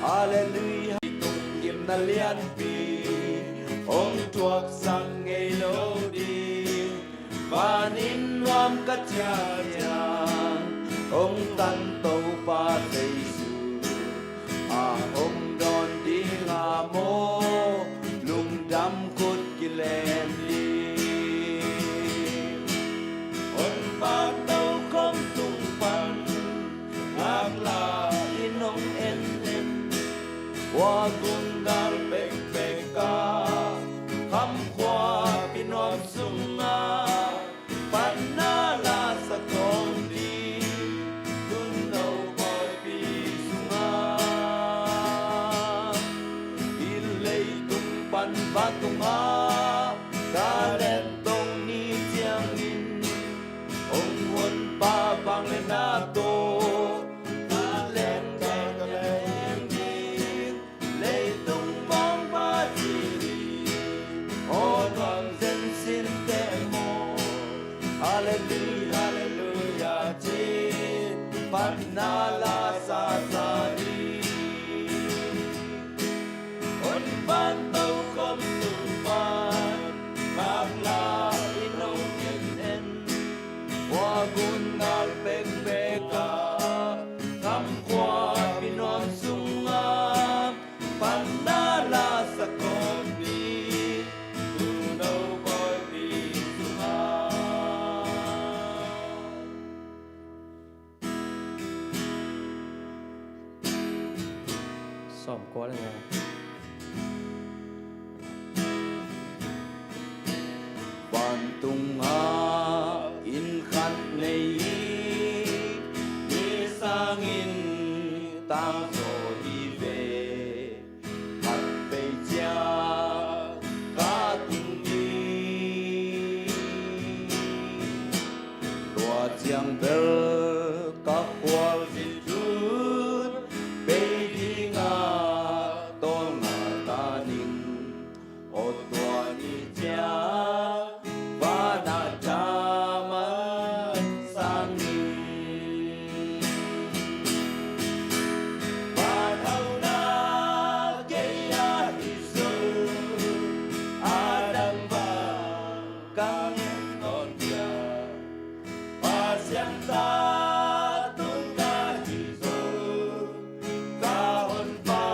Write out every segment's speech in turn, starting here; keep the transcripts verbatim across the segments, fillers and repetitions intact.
Halleluiah. Tung gimna lianpi hong thuaksak ngei lo ding, vanin nuam ka ciahciah hong tan Topa Jesu a hong dawn ding a maw, lungdam khut kilen ding. Hong pang tokhom tung pan ngaklah in hong en en, khua gun gal pekpek ah, kham khuapi nuam sungah, panna la sa khawm ding, tun no pawipi sungah. Hih leitung pan vantung ah, ka lentong ni ciangin, hong Honpa vangliatna tawh ka leng ka leng ding, leitung mawngpa ci hi, aw nuam zen sin teh maw. Halleluiah, halleluiah ci, panna la sa sa ding. Hong pang tokhom tung pan ngaklah in hong en en, khua gun gal pekpek ah, kham khuapi nuam sungah, panna la sa khawm ding, tun no pawipi sungah. Sawmkua le nga. Vantung ah inn khat nei hi, mi sangin tangzaw hi ve. Khat pei ciang ka tung ding, tua ciang bel ka khualzin hun, pei dingah tawlnga ta ning. Aw tua ni ciang vanah thaman sang ning. Van hauna kei a hi zo, a dang bang ka ngen nawn dia. Pasian ta tung ka hi zo, ka Honpa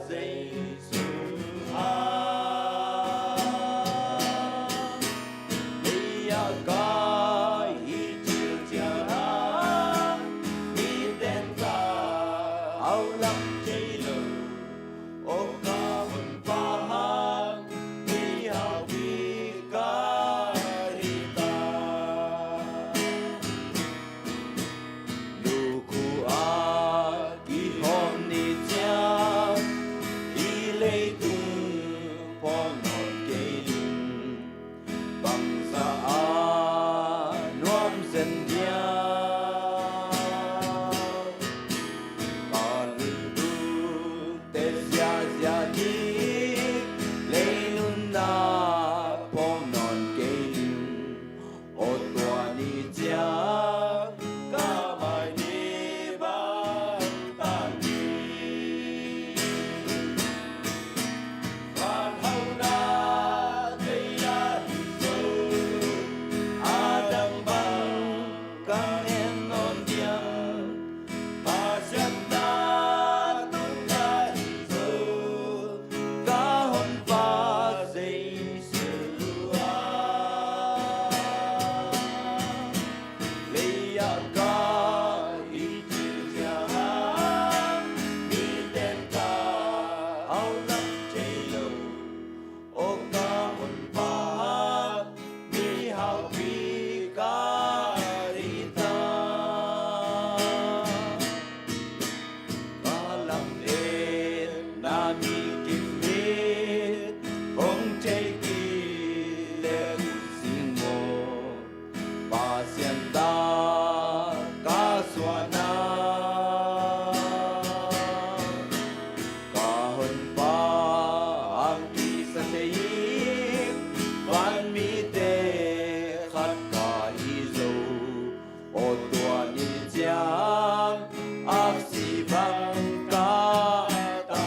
Jesu a. Lei ah ka hi cil ciang a, miten ka haulam thei lo. Aw ka Honpa, mi haupi ka hi ta. Lukhu a kihawm ni ciang, hih leitung pawng nawn kei ning. Bangzah a nuam zen dia, ka lungdungte ziahziah ding, lei nunna pawng nawn kei ning. Aw tua ni ciang ka mai ni bang tang ding. Van hauna kei a hi zo, a dang bang ka ngen nawn diam. Pasian ta tung ka hi zo, ka Honpa Jesu a. Lei ah ka hi cil ciang a, miten ka haulam thei lo. Aw ka Honpa, mi haupi ka hi ta. Ka lam en na mi kim hi, hong thei kei leh ut sing maw. Pasian ta ka suahna, ka Honpa hong kisa thei, vanmite khat ka hi zo. Aw tua ni ciang aksi bang ka ta.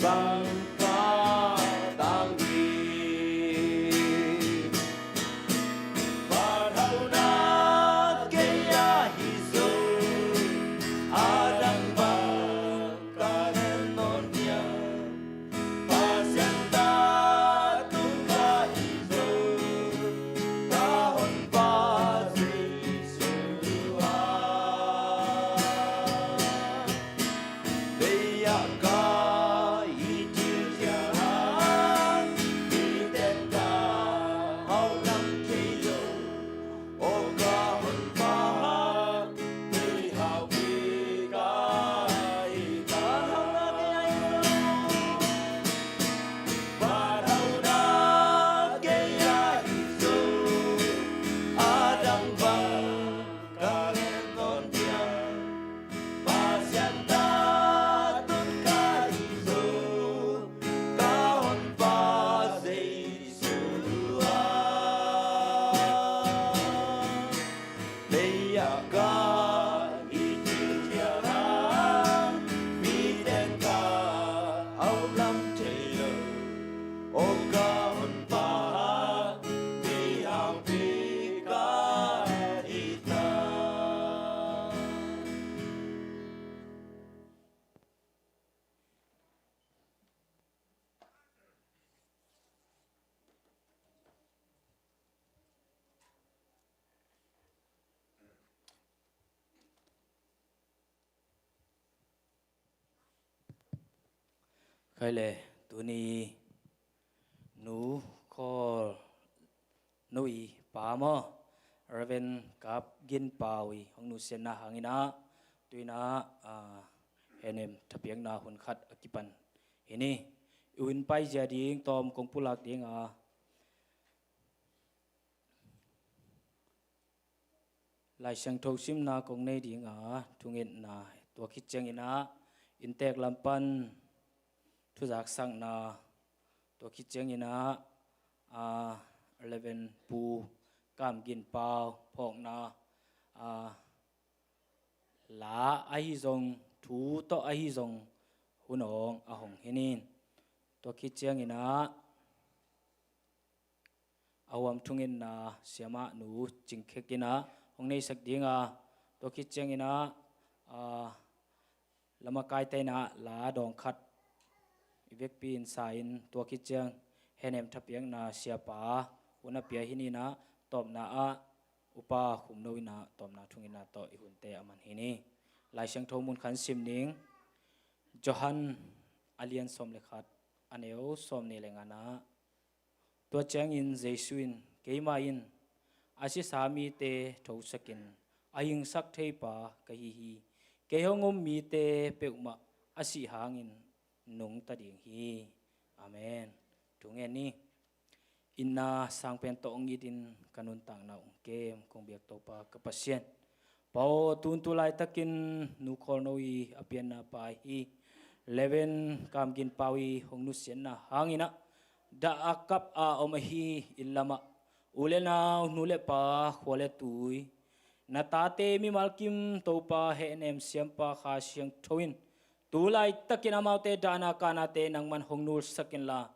Bang ka tang hi. Vathauna kei a hi zo, a dang bang ka gen nawn hiam? Pasian ta tung ka hi zo, ka honpa Jesu a. Lei ah ka i thil ciang hang, miten ka haulam thei lo. Aw ka honpa, mi haupi ka hi ta. Vathauna kei a hi zo, a dang bang ka gen nawn hiam? Pasian ta tung ka hi zo, ka honpa Jesu a. Lei ah ka i thil ciang hang, miten ka haulam thei lo. Aw ka honpa, mi haupi ka hi ta. Khai le, tuni nu khawl nu i pa maw, Reverend Kap Gin Pau i hong nusiatna hangin ah, tuinah, ah, henem thapiakna hun khat a kipan hi ni. I hun paizia ding tawm kong pulak ding a, Lai Siangtho simna kong nei ding a, thungetna, tua khit ciangin ah inntek lam pan thuzaksakna, tua khit ciangin ah, a, Reverend Pu Kam Gin Pau phawkna, a, la ahi zong, thu tawh ahi zong, hun awng a hong hi ning. Tua khit ciangin ah, a huam thungetna siamah nu Cing Khek in ah hong neisak ding a, tua khit ciangin ah, a, lamakaite in ah la dawng khat i vekpi in sa in, tua khit ciang henem thapiakna siapa hun a pia hi ning a, tawpna ah Upa Khum No in ah tawpna thungetna tawh i hunte a man hi ni. Lai Siangtho mun khat sim ning. Johan a lian sawm le khat, a neu sawmnih le ngana. Tua ciangin Jesu in, "Keimah in a sisa mite thosakin a hingsak theipa ka hi hi. Kei hong um mite peuhmah a sih hangin nungta ding hi." Amen. Thungen ni. Itna sang pen tawh hong itin ka nuntakna hong kem kong biak Topa ka Pasian. Pa aw, tun tu laitakin nu Khawl No i a pianna pa hi Reverend Kam Gin Pau i hong nusiatna hangin ah, dah a kap a om ahi inn lamah, u le nau, nu le pa, khua le tui, na tate mimal kim Topa hehnem siampa Kha Siangtho in tu laitakin amaute dahna kahnate nangman hong nulsak inla,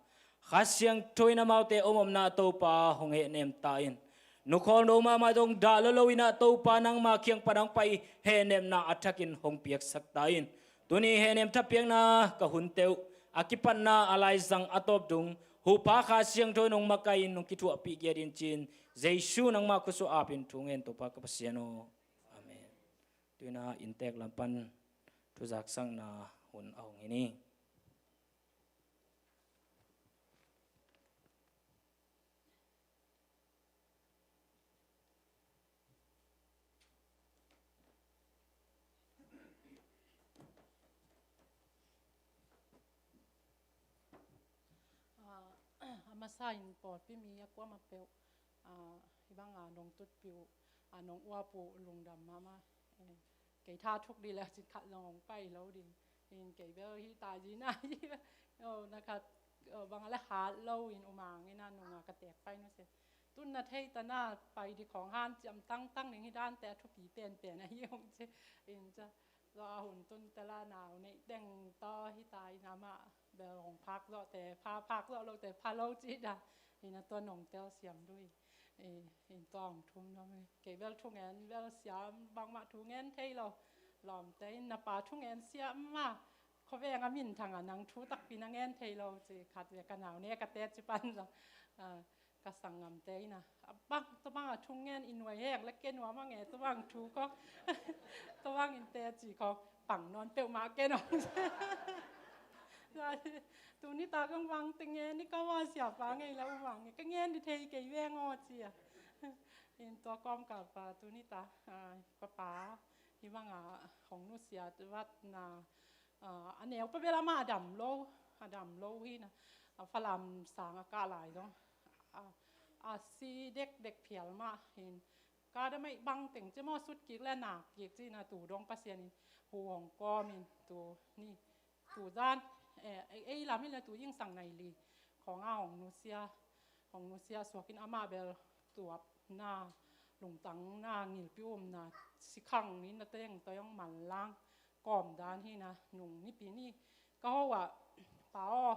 Kha Siangtho in amaute om omna Topa hong hehnem ta in. Nu Khawl No mahmah zong dah lo lo in ah Topa nangma kiang pan hong pai hehnemna a thakin hong piaksak ta in. Tuni hehnem thapiakna ka hunte uh a kipatna a laizang a tawp dong Huhpa Kha Siangtho in hong makai in hong kithuahpih kiat in ci-in, Jesu nangma khuasuah apin thungen Topa ka Pasian aw. Amen. Tuinah inntek lam pan thuzaksakna hun a hong hi ni. Ah, a masa in pawlpi mi a kuamah peuh, ah, hih banga nong tutpih uh, ah, nong uap uh lungdam mahmah. Eh, kei tha thuk dih le cin khat zong hong pai lo ding. In kei bel hi ta zi na hi. Oh, na khat, oh, bang a le hat lo in umang in a nunga ka tek pai nu se. Tun na thei ta na pai di khong hanciam tangtang ding hi dante a thupi penpen ahi hong ci. In ca. Zo a hun tun te la nau neih teng taw hi ta in amah Bel hong phak zawhte pha, phak zawh lote pha lo cih dan. Ina tua nong telsiam duh hi. Ina tua hong thum nuam hi. Kei bel thungen bel siam bangmah thu ngen thei lo. Lawmte in na pa thungen siam mah. Khuaveng a minthang a nang thu takpi na ngen thei lo ci khat ve ka nau ne ka te ci pan zong. Ka sanggamte ina a bang tua bang a thungen i nuai hek le ke nuam a nge tua bang thu ko. Tua bang in te ci ko pang nawn peuhmah ke nawn. Tuni ta kong vang te nge ni ka wa siapa ngei la u vang nge ka ngen di thei kei veng aw ci a. In tua kawm ka pa tuni ta ka pa hi vang a hong nusia vat na a neu pa bel amah a dam lo a dam lo hi na a Falam sang a kah lai dong a si dekdek phial mah hin ka dam ei bang teng ci maw sut kik le nak kik ci na tu dong Pasian in hu hong kawm in tu ni tu zan ei lam hi le tu zingsang nai li khong a hong nusia hong nusia suak in amah bel tuap na lungtang na ngilpi um na sikhang ni na teng toyong manlang kawm dan hi na nung nipi ni ka ho ah pa aw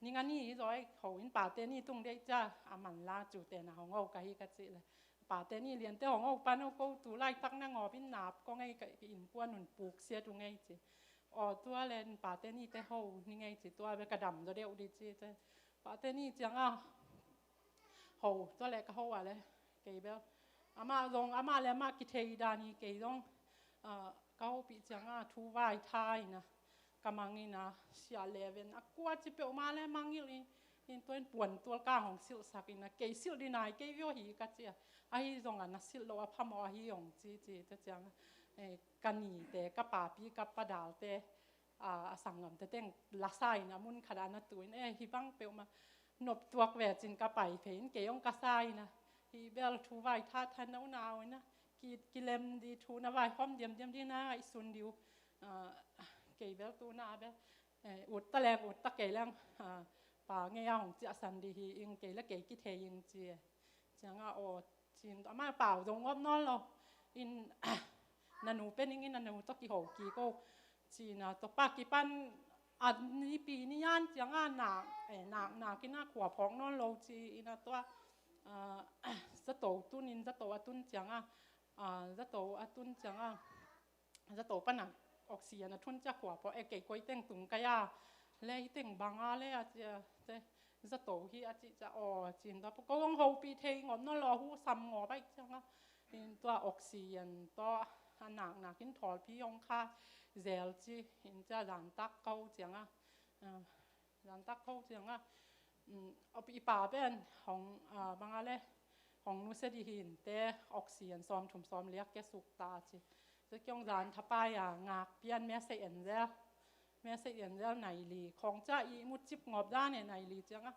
ning a ni hi zaw ei ho in pate ni tung deih cia a manlang cute na hong ho ka hi ka cih le pate ni liante hong ho pan ho ko tu laitak na ngawp in nap ko ngei ka innkuan un puk sia tu ngei ci aw tua le pate ni te ho ni ngei ci tua bel ka dam zaw deuh di ci te pate ni ciang a ho tua le ka ho a le kei bel amah zong amah le amah kithei dan hi kei zong ka hopih ciang a thu vai tha ina ka mang ina sia leven a kua ci peuhmah le mangilh in in tua in puan tual kang hong silhsak ina kei silh di nai kei vio hi ka ci a ahi zong a na silh lo a phamawh ahi hong ci ci tua ciang a ka nite ka papi ka padalte a sanggamte teng lasa in a mun khat a na tu in e hi bang peuhmah nop tuak ve cin ka pai phei in kei hong ka sa in a hi bel thu vai tha than na unau in a kilem di thu na vai hom diamdiam di na i sun di uh kei bel tu na bel ut ta leng ut ta kei leng pa ngei a hong ciahsan di hi ing kei le kei kithei ing ci e ciang a aw cin amah pau zong ngawp nawn lo in na nu pen ing in na nu tawh kiho kik o cina tawh pa kipan a nipi ni an ciang a nak nak nak in a khua phawk nawn lo ci in a tua zato tun in zato a tun ciang a zato a tun ciang a zato pana oxygen a thun cia khua pawh e kei koi teng tung kai a le i teng bang a le a cia te zato hi a cih cia aw cin ta ko hong hopih thei ngawm nawn lo a hu sam ngawp aih ciang a in tua oxygen tawh a nak nak in thawlpi hong kha zel ci in cia zantak ko ciang a zantak ko ciang a i pa pen hong bang a le hong nusia di hin te oxygen sawm thum sawm liak kia suk ta ci. Tua kiong zan thapai a ngak pian message en zel message en zel nai li khong ca i mu cip ngawp dan e nai li ciang a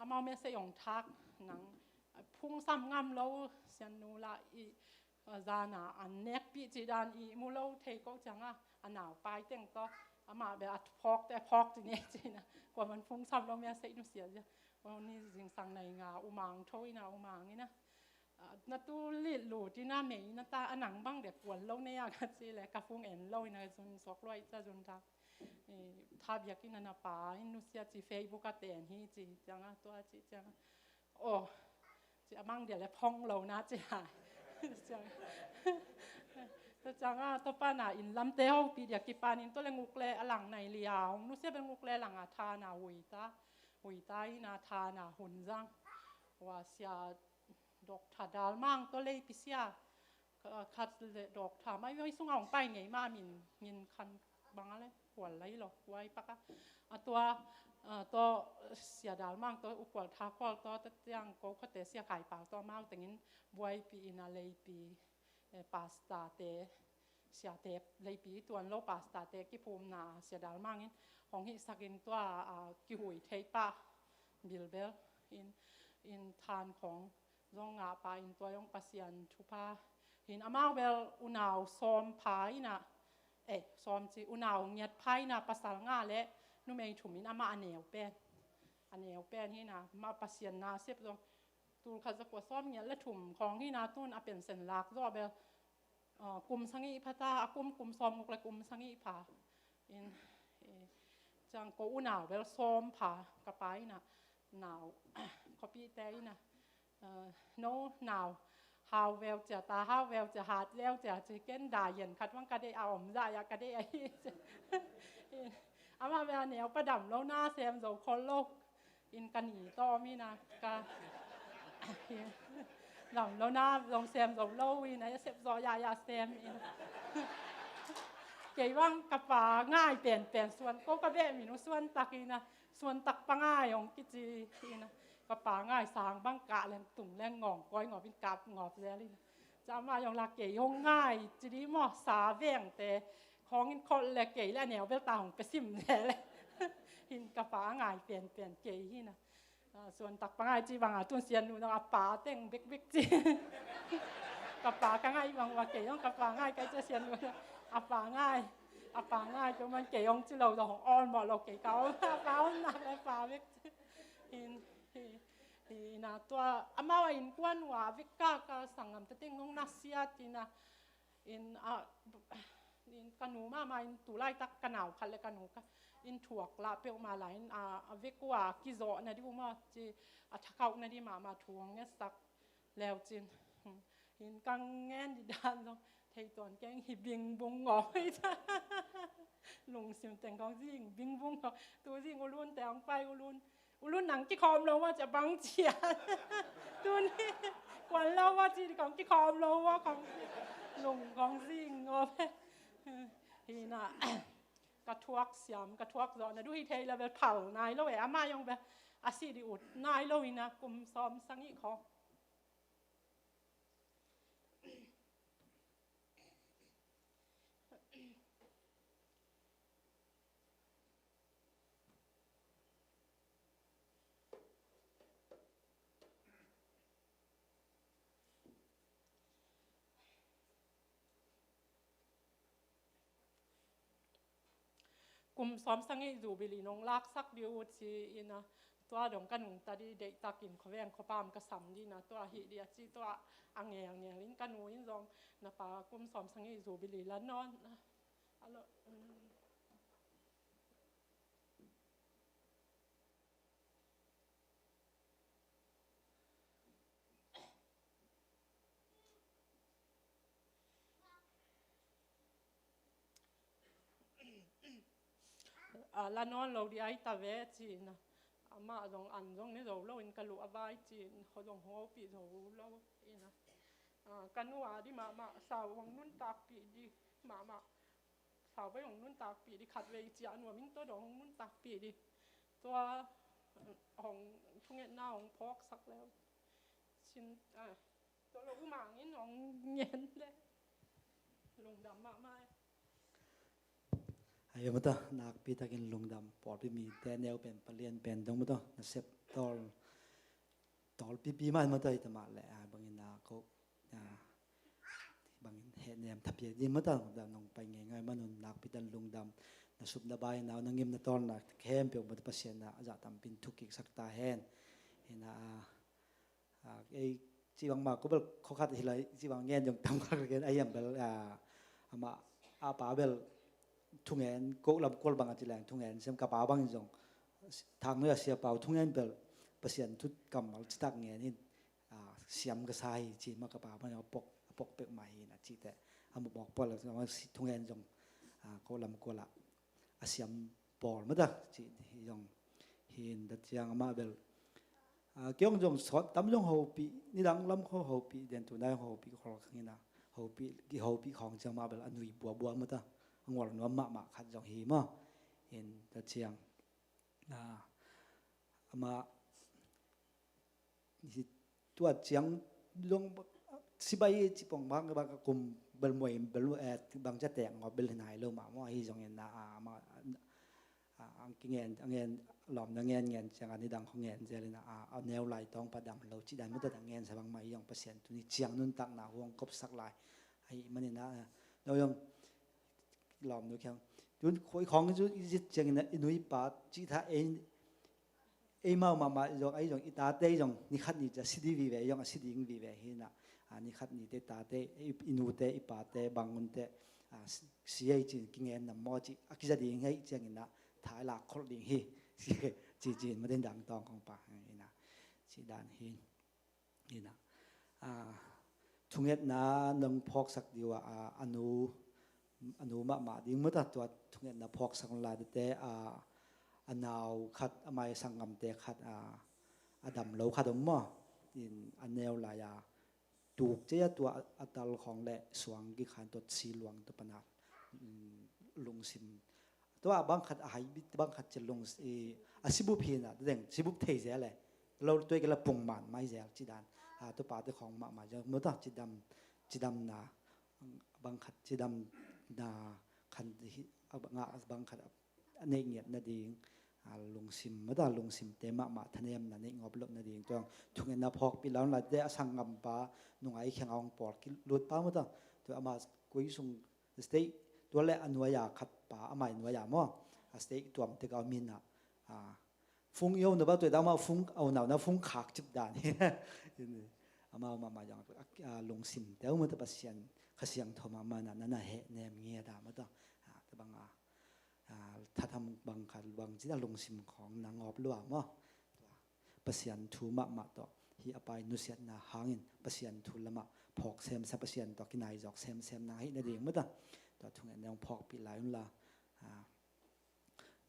amau message hong thak nang phung sam ngam lo sian nu la i zana an nekpih ci dan i mu lo thei ko ciang a a nau pai teng tawh amah be a phawk te a phawk ci ne ci na kua man phung sam lo message nusia zia ni zingsang nai nga umang tho ina umang ina na tu lit lut ina mei na ta a nang bang de kuan lo nei a ka ci le ka phung en lo ina zun suak luai ca zun ta tha biak ina na pa in nusia ci Facebook a ten hi ci ciang a tua ci ciang a aw ci a mang dia le phong lo na ci hai ciang a tua ciang a tua pa na in lamte ho pi dia kipan in tua le nguk le a lang nai lia hong nusia bel nguk le lang a tha na hui ta hui ta ina tha na hun zang wa sia Doctor Dalmang tawh leipi sia khat le doctor mai vai sunga hong pai ngei ma min ngin khan bang a le kual lai lo kuai paka a tua tawh sia Dalmang tawh u kual tha kual tawh ta tiang ko khate sia khai pau tawh mau tengin buaipi ina leipi pastor te siate leipi tuan lo pastor te kiphumna sia Dalmang in hong hihsakin tua kihui thei pah bilbel in in than khong zong ngah pa in tua zong Pasian thupha hin amau bel unau sawm pha ina eh sawm ci unau ngiat pha ina pasal ngah le numei thum in amah a neu pen a neu pen hina ma Pasian na sep zong tul khat zakua sawm ngiat le thum khong hina tun a pensen lak zawh bel kum sangih pha ta a kum kum sawm nguk le kum sangih pha in Tangko unau bel sawm pha, ka pa in ah nau, khuapihte in ah, eh, no nau hau veu cia, ta hau veu cia, hat veu cia, ci ken da yen khat bang ka deih a, om zah ah ka deih ahi ci. Amah bel a neu pa dam lo na sem zo khol lo. In ka ni tawm in ah ka dam lo na zong sem zo lo in ah, a sep zawh yaya sem in. Kei bang ka pa ngai penpen, suan ko ka beh min uh Suan Tak in ah, Suan Tak pa ngai hong kici in ah, ka pa ngai sang bang kah leng tung leng ngawng kawi ngawp in kap ngawp zel in ah. Ca mah zong la kei hong ngai ci di maw, sa vengte khawng in kholh le kei le a neu bel ta hong pia sim le le. Hin ka pa a ngai penpen kei hi na. Ah, Suan Tak pa ngai ci bang a tun Sian Nu zong a pa teng bekbek ci. Ka pa ka ngai bang ua kei zong ka pa ngai kai cia Sian Nu zong a pa ngai. A pa ngai peuh man kei hong ci lo zong hong awl mawh lo kei ka om. A pa om nak le pa bek ci. Hin, hi, hi na tua amau a innkuan ua vek ka, ka sanggamte teng hong na siat hi na. In, a, in ka nu mahmah in tu laitak ka nau khat le ka nu ka in thuak lah peuhmah lai in, a, a vek uh a kizawhna ding uh mah ci, a thakauhna ding mahmah thu hong ngetsak leu cin. In ka ngen dih dan zong thei tuan keng hi, bingbung ngawh hi ta. Lungsim teng kong zing bingbung ngawh. Tu zing ulun te hong pai ulun. Ulun nang kikhawm lo maw cia bang cia. Tuni kuan lo maw ci kong kikhawm lo maw kong ci. Lung kong zing ngawh. Hi na, ka thuak siam, ka thuak zawhna duh hi thei la bel phal nai lo e, amah zong bel a si dih ut nai lo hi na, kum sawm sangih khawng. Kum sawm sangih Jubilee nong laksak dih uh ci in a, tua dong ka nungta dih deihtakin khuaveng khuapam ka sam dih na, tua hih dih a ci, tua a ngelngel in ka nu in zong na pa kum sawm sangih Jubilee la nawn a lo. A la nawn lo dih ai ta ve ci na. Amah zong an zong ne zo lo in ka luh a vai ci in, ho zong hopih zo lo in a. A, ka nu a dih mahmah sau hong nuntakpih dih mahmah. Sau vei hong nuntakpih dih khat vei ciah nuam in tua dong hong nuntakpih dih. Tua hong thungetna hong phawksak leu cin, a, tua lo umang in hong ngen le lungdam mahmah e. Ai mata nakpi takin lungdam pawlpi mite neu pen palian pen dong mata nasep tawl tawl pipi mah mata hi ta mah le, a, bangin a ko, a, bangin hehnem thapiak ding mata da nong pai ngeingai manun nakpi tan lungdam. Na sup na bai na na ngim na tawl na khempeuh mata Pasian na a zah tampin thukiksak ta hen. Hi na, a, a, ei ci bang ma ko bel khokhat hi lai ci bang ngen jong tam khak gen a hiam bel, a, ama a pa bel thungen ko lam kual bang a ci leng thungen sem ka pa bang in zong thang noi a sia pau thungen bel Pasian thu kammal citak ngen hin, a, siam ka sa hi ci ma ka pa bang a pok, a pok pek ma hi na ci te a mu mok pol a thungen zong, a, ko lam kual a a siam pawl mata ci hi zong hin da ciang amah bel, a, kiong zong sawt tam zong hopih, nidang lam kho hopih, den tu nai hopih khol khang ina hopih, ki hopih khawng ciang mah bel a nui buabua mata a ngol nuam mahmah khat zong hi maw. Hin da ciang, a, amah hi tua ciang zong sibai ci pong bang bang kum bel muai bel, eh, bang ca tek ngawp bel hi nai lo mah maw, ahi zongin a, a, ma, a, ang kingen, a ngen lawm na ngen ngen ciang a nidang kho ngen zel in a, a, a neu lai tawng pa dam lo ci dan mata dang ngen sa bang mah hi zong Pasian tuni ciang nuntakna huang kopsak lai ahi manin a, no zong lawm nu khiang tun khoi khawng i zit ciangin a i nui pa ci tha ei, ei mau mahmah zong, ei zong i tate zong ni khat ni ca si di vive zong a si ding vive hi na, a, ni khat ni te tate, i, i nute, i pate, bangunte, a, si, si ei cin kingen nam maw ci a kiza ding hei ciangin a, thai lak kholh ding hi. Ci ci in maw, den dang tawng kong pa ina, ci dan hi. Ina, a, thungetna nong phawksak ding uh a, a nu, a nu mahmah ding maw ta, tua thungetna phawksak lai tete, a, a nau khat, a mai sanggamte khat, a, a dam lo khat om maw, in a neu lai a, tuk cia tua a tal khawng le suang kikhan tua si luang tua pana, mm, lungsim. Tua bang khat a hai bit, bang khat ci lung, i, a sibup hi na, deng sibup thei zel le. Lo tuai kila pung man mai zel ci dan. A, tua pate khawng mahmah zel. Maw ta, cidam, cidamna, bang khat cidamna khan hi, a, nga, bang khat a neih ngiat nading, a, lungsim, maw ta, lungsimte mahmah thanemna neih ngop loh nading. Tua thungetna phawkpih lai un la te, a sanggampa, nungai kheng a hong pawl kilut pa maw ta. Tua ama koi sung state, tua le a nuai a khat pa, a mai nuai a maw, a state tuam tek a om hi na, a, fung i au na ba tua dang ma fung au nau na fung khak cip dan hi. Amau mahmah zong, a, a, lungsimte uh maw ta Pasian, Kha Siangtho mahmah na, na, na hehnem ngiat a maw ta. A, tua bang a, a, thatham bang khat bang ci a lungsim khawng na ngop lua maw. Pasian thu mahmah tawh, hi a pai nusiatna hangin Pasian thu lamah phawk semsem, Pasian tawh kinai zawk semsem na hi nading maw ta. Tua thungetna hong phawkpih lai un la. A,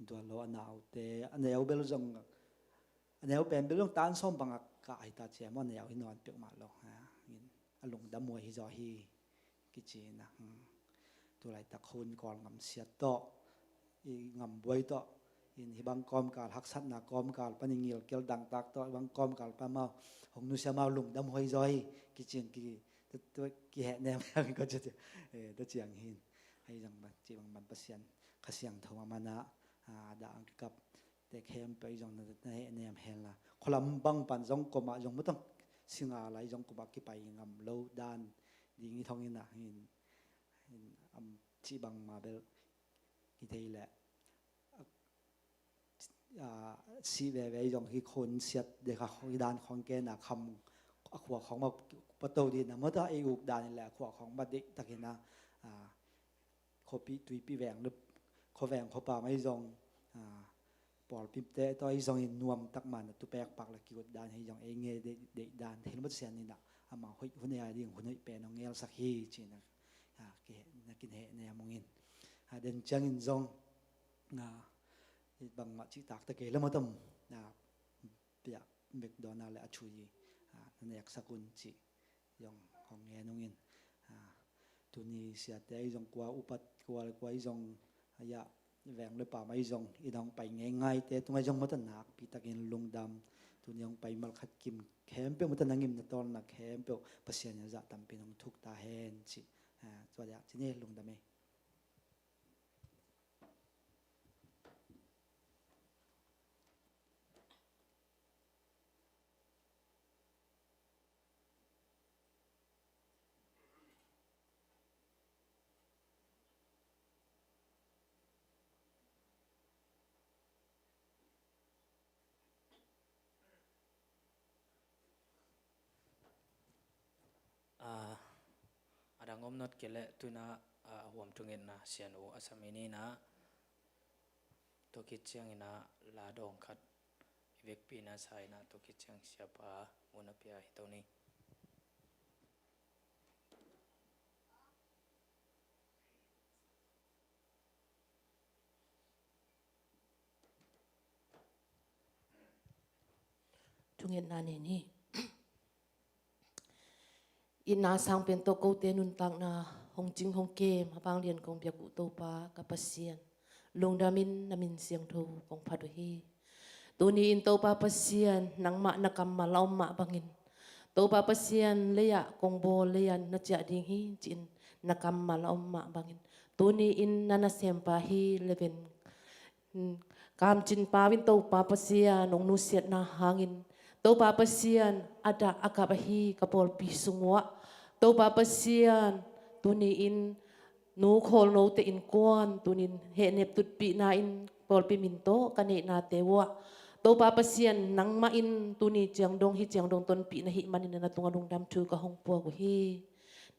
tua lo a naute, a neu bel zong, a neu pen bel zong tan sawm bang a kah hi ta cia maw, a neu hi nawn peuhmah lo. A, in, a lungdam huai hi zaw hi, kici na, hmm. Tulaitak hun Kawl ngam siat tawh, i ngam buai tawh, in hih bang kawmkal haksatna kawmkal pan i ngilkel dangtak tawh, hih bang kawmkal pan mau hong nusia mau lungdam huai zaw hi, kici in ki, tu, tu, kihehnem ko ci, eh, tua ciang hin. Ahi zong ban, ci bang ban Pasian Kha Siangtho mahmah na, a, dah ang kikap te khempeuh i zong na, na hehnem hen la. Khualam bang pan zong komah zong maw ta, singa lai zong komah kipai ngam lo dan ding i thong in a, in, in, am, ci bang ma bel i thei leh, a, si veve i zong hi khun siat de kha, i dan khong ken a kham, a khua khong ma pato di na maw ta, ei uk dan i leh a khua khong ma deih takin a, a, khuapi tuipi veng le khuaveng khuapa mai zong, a, pawlpite tawh i zong in nuam tak man a tupek pak le kigut dan hi zong ei nge deih, deih dan thei lo maw ta Sian in a, ama hoih hun ei a ding hun hoih pen hong ngelsak hi ci in a, a, kiheh, na kinhehnem ung in. A, den ciangin zong, a, bangmah cihtak ta kei lo maw ta, a, pia McDonald le a chui, a, na neksak un ci zong hong ngen ung in. A, tuni siate ahi zong kua upat kua le kua ahi zong, a, ya, veng le pam ahi zong, i dong pai ngeingaite tung ahi zong maw ta nakpi takin lungdam. Tuni hong pai malkhat kim khempeuh maw ta na ngimna tawlna khempeuh Pasian in a zah tampin hong thuk ta hen ci. A, tua dia ci ni lungdam ei. A, a dang om not kei leh tu in a, a, huam thungetna Sian U a sam i ni in a, tua khit ciangin a la dawng khat i vekpi na sa in a, tua khit ciang siapa mun a pia hi to ni. Thungetna nei ni. Itna sang pen tawh kote nuntakna hong cing hong kem a vanglian kong biak uh Topa ka Pasian, lungdamin na min siangtho kong phat uh hi. Tuni in Topa Pasian, nangmah na kammal a om mah bangin, Topa Pasian, lei-ah kong bawl, lei-ah na ciah ding hi ci-in na kammal a om mah bangin, tuni in na nasempa hi leven, hmm, kamcin pau in Topa Pasian hong nusiatna hangin, Topa Pasian, a dah a kap ahi ka pawlpi sung uah, Topa Pasian, tuni in nu khawlnote innkuan tunin hehnep tutpihna in pawlpi min tawh ka neihnate uah, Topa Pasian, nangmah in tuni ciang dong hi ciang dong tonpih na hih manin na tungah lungdam thu ka hong puak uh hi.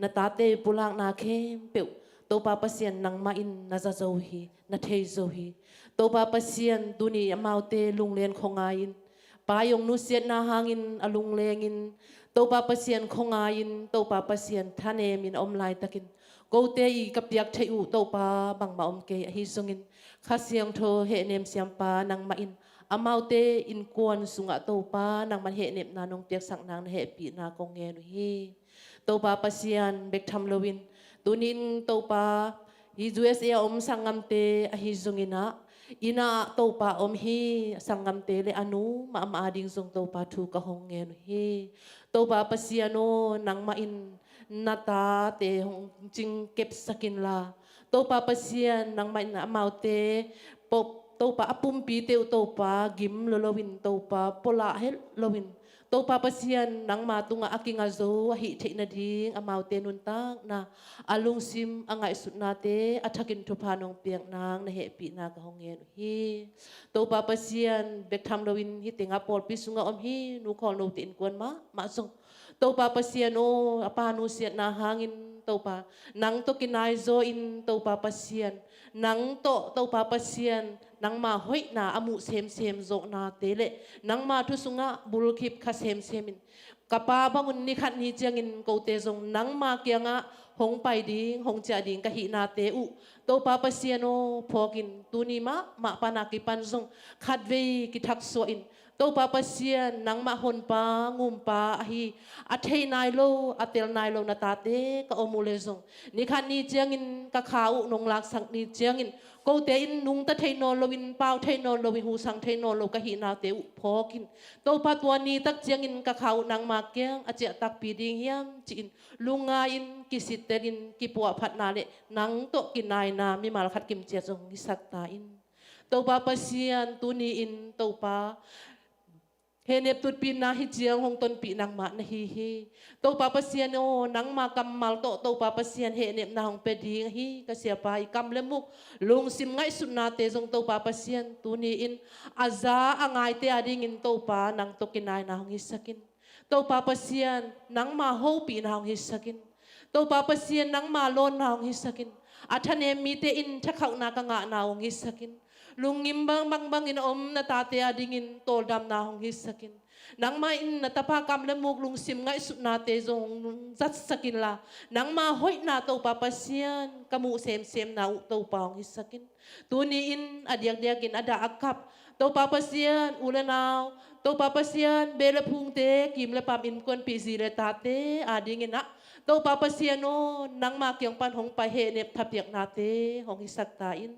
Na tate pulakna khempeuh Topa Pasian, nangmah in na za zo hi, na thei zo hi. Topa Pasian, tuni amaute lunglen khuangai in, Pa Yong nusiatna hangin a lunglengin, Topa Pasian khuangai in, Topa Pasian thanemin a om laitakin, kote i ka piak theih uh Topa bangmah om kei ahi zongin, Kha Siangtho hehnem siampa nangmah in, amaute innkuan sungah Topa nangman hehnepna nong piaksak nang na hehpihna kong ngen uh hi. Topa Pasian, bek tham loin, tunin Topa, hi U S A a om sanggamte ahi zongin ah, inn ah Topa om hi, sanggamte le a nu mahmah ading zong Topa thu ka hong ngen uh hi. Topa Pasian aw, nangmah in na tate hong cingkepsak inla, Topa Pasian, nangmah in amaute, Topa a pumpite uh Topa gim lua loin, Topa pua lah het loin, Topa Pasian, nangma tungah a kinga zo ahih theih nading amaute nuntakna, a lungsim a ngaihsutnate a thakin thupha nong piak nang na hehpihna ka hong ngen uh hi. Topa Pasian, bek tham loin hih tengah pawlpi sungah om hi, nu khawlnote innkuan mahmah zong, Topa Pasian aw, a pa nusiatna hangin Topa, nang tawh kinaizaw in Topa Pasian, nang tawh Topa Pasian, nangma hoihna a muh semsem zawhnate le nangma thu sungah bulkhip kha semsem in, ka pa bangun ni khat ni ciangin kote zong nangma kiangah hong pai ding, hong ciah ding ka hihnate uh Topa Pasian aw, phawkin tuni mahmah pan a kipan zong khatvei kithaksuah in, Topa Pasian, nangmah honpa ngumpa ahi, a thei nai lo, a tel nai lo na tate ka om uh le zong, ni khat ni ciangin ka kha uh nong laksak ni ciangin, kote in nungta thei nawn loin, pau thei nawn loin, husang thei nawn lo ka hihnate uh phawkin, Topa, tua nitak ciangin ka kha uh nangma kiang a ciah takpi ding hiam ci-in, lungngai in, kisittelin, kipuahphatna le nang tawh kinaina mimal khat kimciat zong hisak ta in. Topa Pasian, tuni-in Topa, hehnep tutpihna hi ciang hong tonpih nangmah na hi hi. Topa Pasian aw, nangma kammal tawh Topa Pasian hehnepna hong pia ding ahi ka siapa i kam le muk, lungsim ngaihsutnate zong Topa Pasian, tuni-in a za a ngaite adingin Topa nang tawh kinaina hong hisak in. Topa Pasian, nangma hopihna hong hisak in. Topa Pasian, nangma lawnna hong hisak in. A thanem mite in thakhauhna ka ngahna hong hisak in. Lungngim bangbang bangin a om na tate adingin tawldamna hong hisak in. Nangmah in na tapa kam le muk lungsim ngaihsutnate zong hong zatsak inla, nangma hoihna Topa Pasian ka muh semsemna uh Topa hong hisak in. Tuni-in a diakdiakin a dah a kap Topa Pasian, u le nau, Topa Pasian, beh le phungte, kim le pam, innkuanpih, zi le tate adingin ah, Topa Pasian aw, nangma kiang pan hong pai hehnep thapiaknate hong hisak ta in.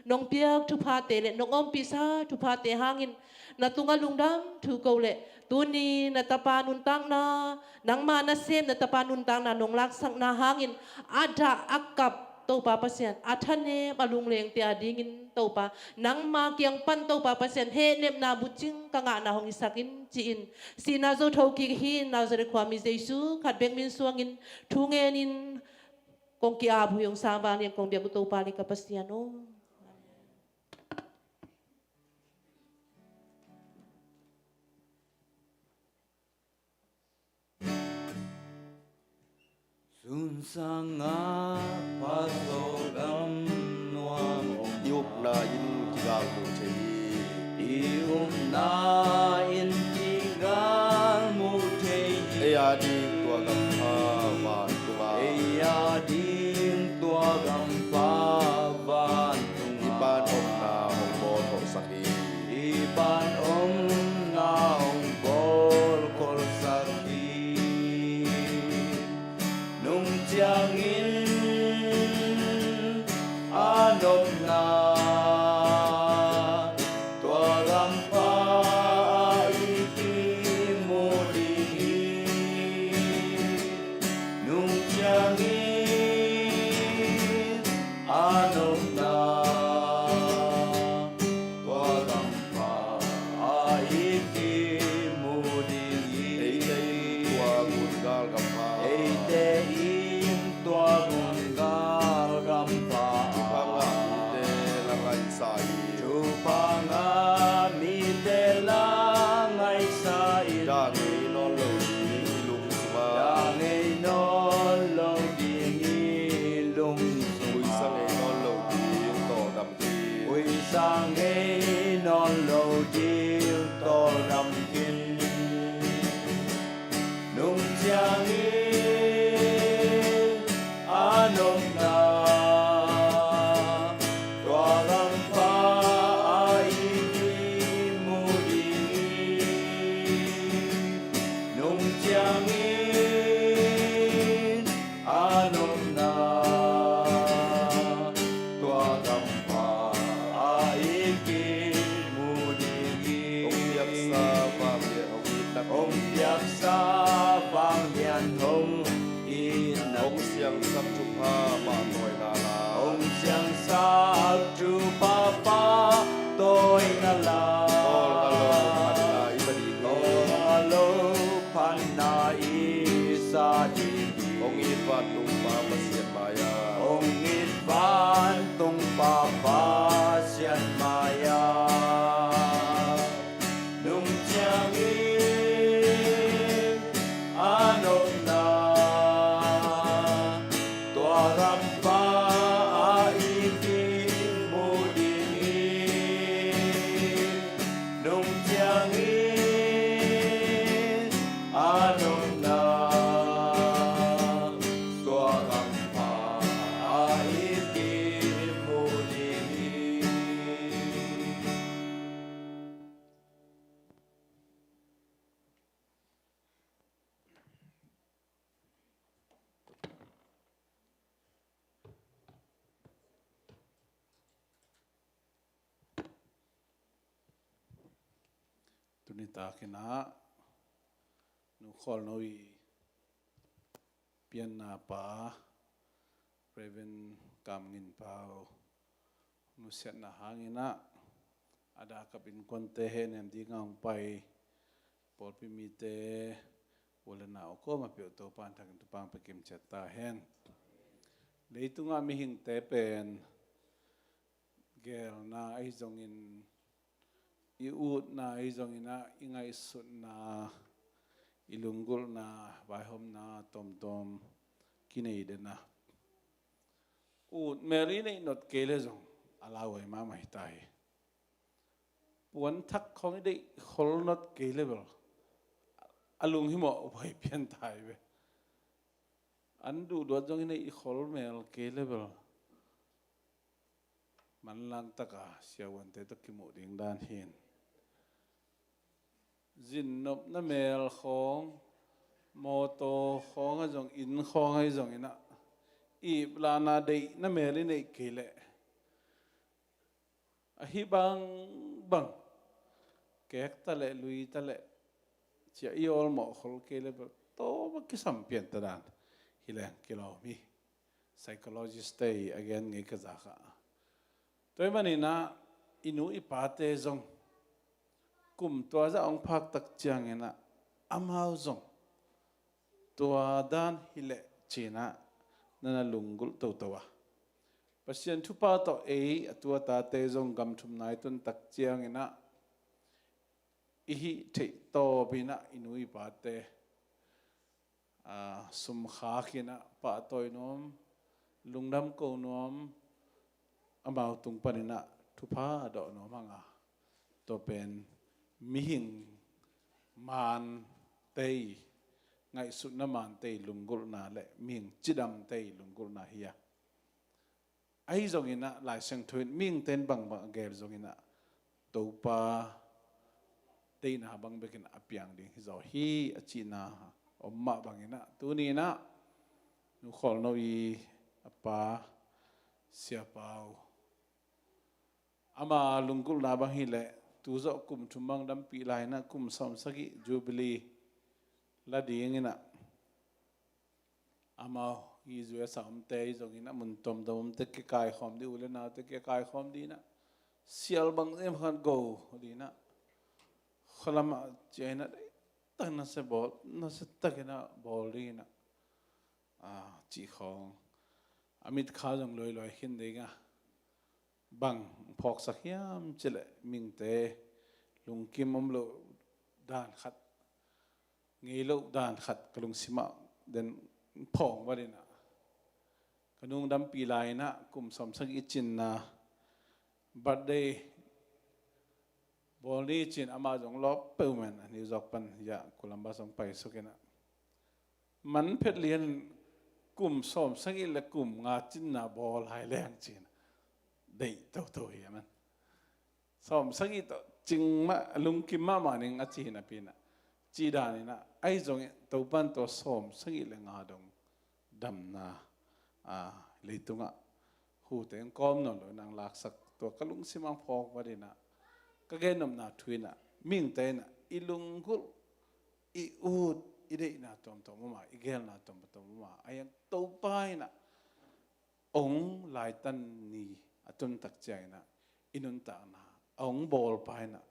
Nong piak thuphate le nong ompihsa thuphate hangin na tungah lungdam thu ko le, tuni na tapa nuntakna, nangma nasem na tapa nuntakna nong laksakna hangin a dah a kap Topa Pasian, a thanem a lunglengte adingin Topa, nangma kiang pan Topa Pasian, hehnepna bucing ka ngahna hong hisak in ci-in, sihna zo thokik hi Nazareth khuami Jesu khat bek min suangin thu ngenin kong ki-ap uh hi. Hong sangvang lian kong biak uh Topa le ka Pasian aw. Sun sangah phazaw gam nuam om. I upna in kigalmuh thei hi. I upna in kigalmuh thei hi. Ei ading tua gam pha vantungah. Ei ading tua gam pha vantungah. I pan omna hong bawl kholsak hi. I pan omna hong bawl kholsak hi. Nung ciangin a nopna tua gam pha ah i kimu ding hi. Nung ciangin a nopna tua gam pha ah i kimu ding hi. Eite in tua gungal gam pha, eite in tua gungal gam pha ah thupha ngah mite la ngaihsa hi. Thupha ngah mi Ding tawldam khin nung ciangin a nopna tua gam pha ah i kimu ding hi. Nung ciangin a nopna tua gam pha ah i kimu ding hi. Hong piaksa vanglian hong itna, hong piaksa vanglian hong itna, hong siangsak thupha pahtawina la, hong siangsak thupha pahtawina la, tawlnga lo phanna i sa ding hi. Tawlnga lo phanna i sa ding hi. Hong it vantung Pa Pasian mai-ah, hong it vantung Pa Pasian mai-ah, nung ciangin a nopna tua gam pha ah i kimu ding hi. Nung ciangin a nopna tua gam pha ah i kimu ding hi. Tuni takin ah Nu Khawl No i pianna pa Reverend Kam Ngin Pau nusiatna hangin ah a dakap innkuante hehnem dingin hong pai pawlpi mite, u le nau kawm a peuh Topa'n thakin thupha pia kim ciat ta hen. Leitungah mihingte pen geelna ahi zongin, i utna ahi zongin ah, i ngaihsutna, i lunggulhna vaihawmna tawmtawm kinei den a, ut mel i neih not kei le zong a lauhuai mahmah hi ta hi. Puanthak khawng i deih khol not kei le bel a lunghimawh huai pian ta hi ve. An duhduat zong i neih khol mel kei le bel manlang taka siavuante tawh kimuh ding dan hi. Zinnopna mel khawng, mawtaw khawng ahi zong, inn khawng ahi zongin ah, iplahna deihna mel i neih kei leh, ahi bangbang, kek ta leh, lui ta leh, ci-a i awlmawh khol kei le bel tawm a kisam pian ta dan hi leng kilawm hi. Psychologist-te i a gen ngei ka zak ah. Tua ahih manin ah i nu i pate zong kum tua zah hong phak tak ciangin ah amau zong tua dan hi leh ci-in ah na na lunggulh toto a, Pasian thupha tawh ei a tu a tate zong gam thumna i tun tak ciangin ah i hih theih tawpin ah i nu i pate, aa, sum khak in ah pahtawi nuam, lungdam ko nuam, amau tung panin ah thupha dawh nuam hang a, tua pen mihing maante i, ngaihsutna maante i lunggulhna le mihing cidamte i lunggulhna hi a. Ahi zongin ah Lai Siangtho in mihingte in bangbang a geel zongin ah Topa deihna bang bekin a piang ding hi zaw hi a cihna om mah bangin ah tuni-in ah Nu Khawl No i a pa Sia Pau, ama lunggulhna bang hi leh tu zawh kum thum bang dampih lai-in ah kum sawmsagih Jubilee la dingin ah, amau i U S A omte ahi zongin ah mun tuamtuam omte kikaikhawm dih, u le naute kikaikhawm dih in ah, sial bang zem khat go dih in ah, khualam ah ciah in ah, tak nasia bawl, nasia takin ah bawl dih in ah, aa, cih khawng a mitkha zong luailuai khin ding a, bang phawksak hiam cih leh mihingte lungkim om loh dan khat, ngei loh dan khat ka lungsim ah den phawng vat in ah, ka nu dampih lai-in ah kum sawmsagih i cinna birthday bawl ni ci-in amah zong lawp peuhmah in a New York pan hiah Columbus hong paisuk in ah, man phet lian kum sawm sagih le kum nga cinna bawl hai leng ci-in ah deih toto hi a man. Sawm sagih tawh cing mah, lungkim mahmah ning a ci hi napi in ah, ci dan in ah, ahi zongin Topa'n tua sawm sagih le nga dong damna, a, leitungah hute in kawm nawn lo in ang laksak, tua ka lungsim ang phawk vat in ah, ka gennopna thu in ah, mihingte in ah i lunggulh, i ut, i deihna tuamtuam om a, i geelna tuamtuam om a, ahi zong Topa in ah hong laitan ni a tun tak ciangin ah i nuntakna a hong bawlpa in ah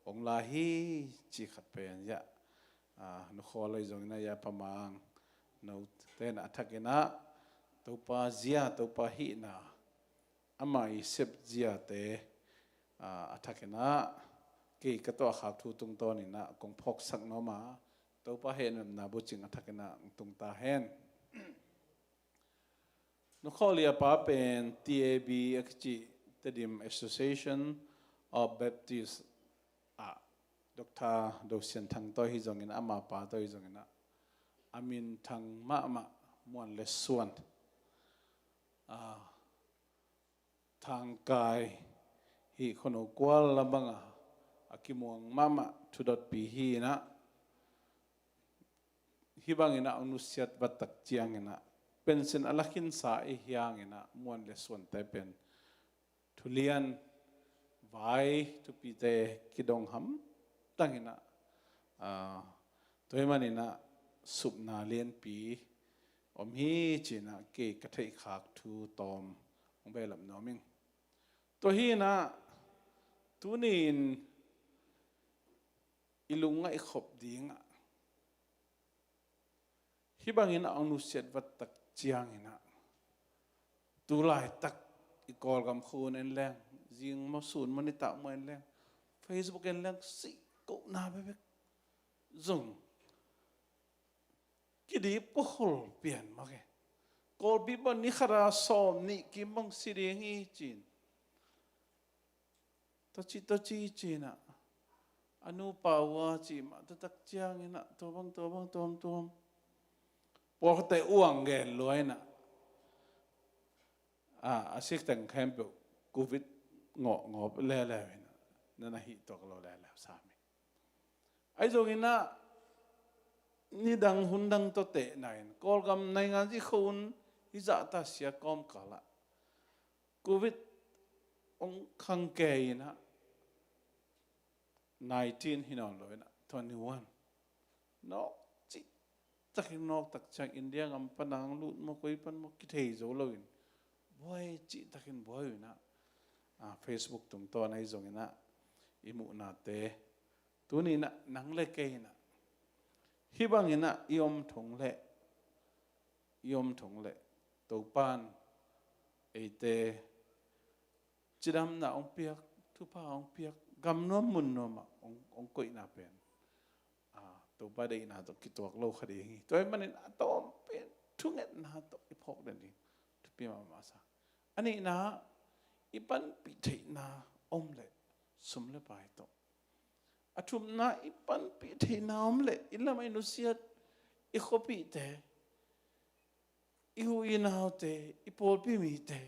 hong lai hi, ci khat pen hiah, a, Nukhawl ahi zongin ah, hiah Pa Mang, note in ah a thak in ah Topa zia, Topa hihna, ama i sep ziate, a, a thak in ah kei ka tuahkhak thu tungtawn in ah kong phawksak nuam a, Topa hehpihna bucing a thak in ah hong tung ta hen. Nukhawl i a pa pen T A B a kici, Tedim Association of Baptists ah Doctor Do Sian Thang tawh hi zongin, ama pa tawh hi zongin ah, a minthang mahmah muan le suan, a, thangkai hi, khuanu kual lam bang a, a kimuang mahmah thudotpi hi in ah, hih bangin ah hong nusiat vat tak ciangin ah, pension a la khinsa i hi hangin ah muan le suante pen thu lian, vai thupite kidong hamtang in ah, a, tua ahih manin ah supna lianpi om hi ci-in ah kei ka theihkhak thu tawm hong behlap nuam ing. Tua hi in ah, tuni-in i lungngaih khop ding ah, hih bangin ah hong nusiat vat tak ciangin ah, tu laitak i Kawlgam khua en leng, zing maw, sun maw, nitak maw en leng, Facebook en leng, sih kohna bekbek zong kidip pua khol pian mawk e. Kawlpi bang ni khat a sawmnih kim bang si ding hi ci-in, tua ci, tua ci ci-in ah, a nupa uh a cih mah tua tak ciangin ah, tua bang, tua bang, tuamtuam. Pawlkhatte uang gen lua in ah, a, a sik teng khempeuh Covid ngawh, ngawh leuleu in ah, na na hih tuak lo leuleu sam hi. Ahi zongin ah, nidang hundang tawh tehna in, Kawlgam naingan zi khua hun hi zahta sia kawmkal ah Covid hong khang kei in ah, nineteen hi nawn lo in ah, twenty-one. Nawk cih takin nawk tak ciang India gam pan ang lut maw, koi pan maw, kithei zo lo in, buai cih takin buai uh in ah, a, Facebook tungtawn ahi zongin ah i muhnate, tuni in ah nang le kei in ah hih bangin ah i om thong leh, i om thong leh, Topa'n eite cidamna hong piak, thupha hong piak, gam nuam mun nuam ah hong, hong koihna pen, a, Topa deihna tawh kituak lo kha ding hi. Tua ahih manin a tawm pen thungetna tawh i phawk den ding thupi mahmah sa. A nihna, i panpih theihna om leh sum le pai tawh. A thumna, i panpih theihna om leh i lam i nusiat, i khuapihte, i u i naute, i pawlpi mite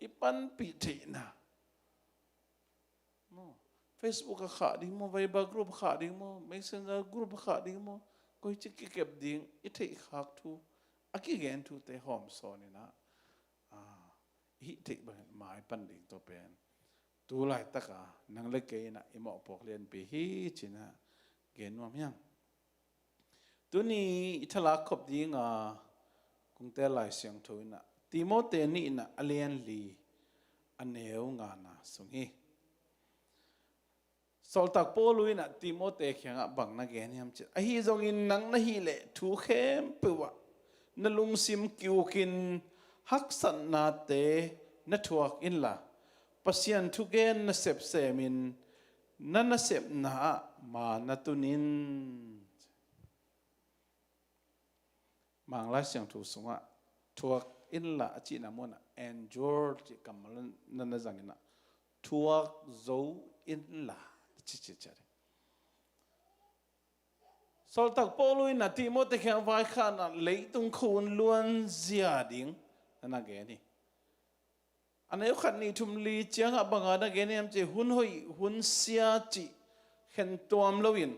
i panpih theihna. Maw, Facebook ah khah ding maw, Viber group ah khah ding maw, Messenger group ah khah ding maw, koici kikep ding, i theihkhak thu, a kigen thute hawmsawn in ah, a, i hih theih bangin mai pan ding tua pen tu laitak a nang le kei in ah i mawhpuak lianpi hi ci-in ah gen nuam hi hang. Tuni i thalak khop ding a kong teel Lai Siangtho in ah, Timote nihna a lian li, a neu ngana sung hi. Sawltak Paul in ah Timote kiangah bang na gen hiam cih leh, ahi zongin nang na hih leh thu khempeuh ah na lungsim ki-ukin haksatnate na thuak inla, Pasian thugen nasep semin na nasepna ah ma na tun in. Manglai Siangtho sungah thuak inla a cihna munah endure cih kammal na na zang in ah, thuak zo inla Ci, ci, ci, ci. Sawltak Paul in a Timothy kiang vaikhakna leitung khua hun luanzia ding na na gen hi. A neu khat nih thum li ciangah bangah na gen hiam cih hun hoih hun sia cih khentuam loin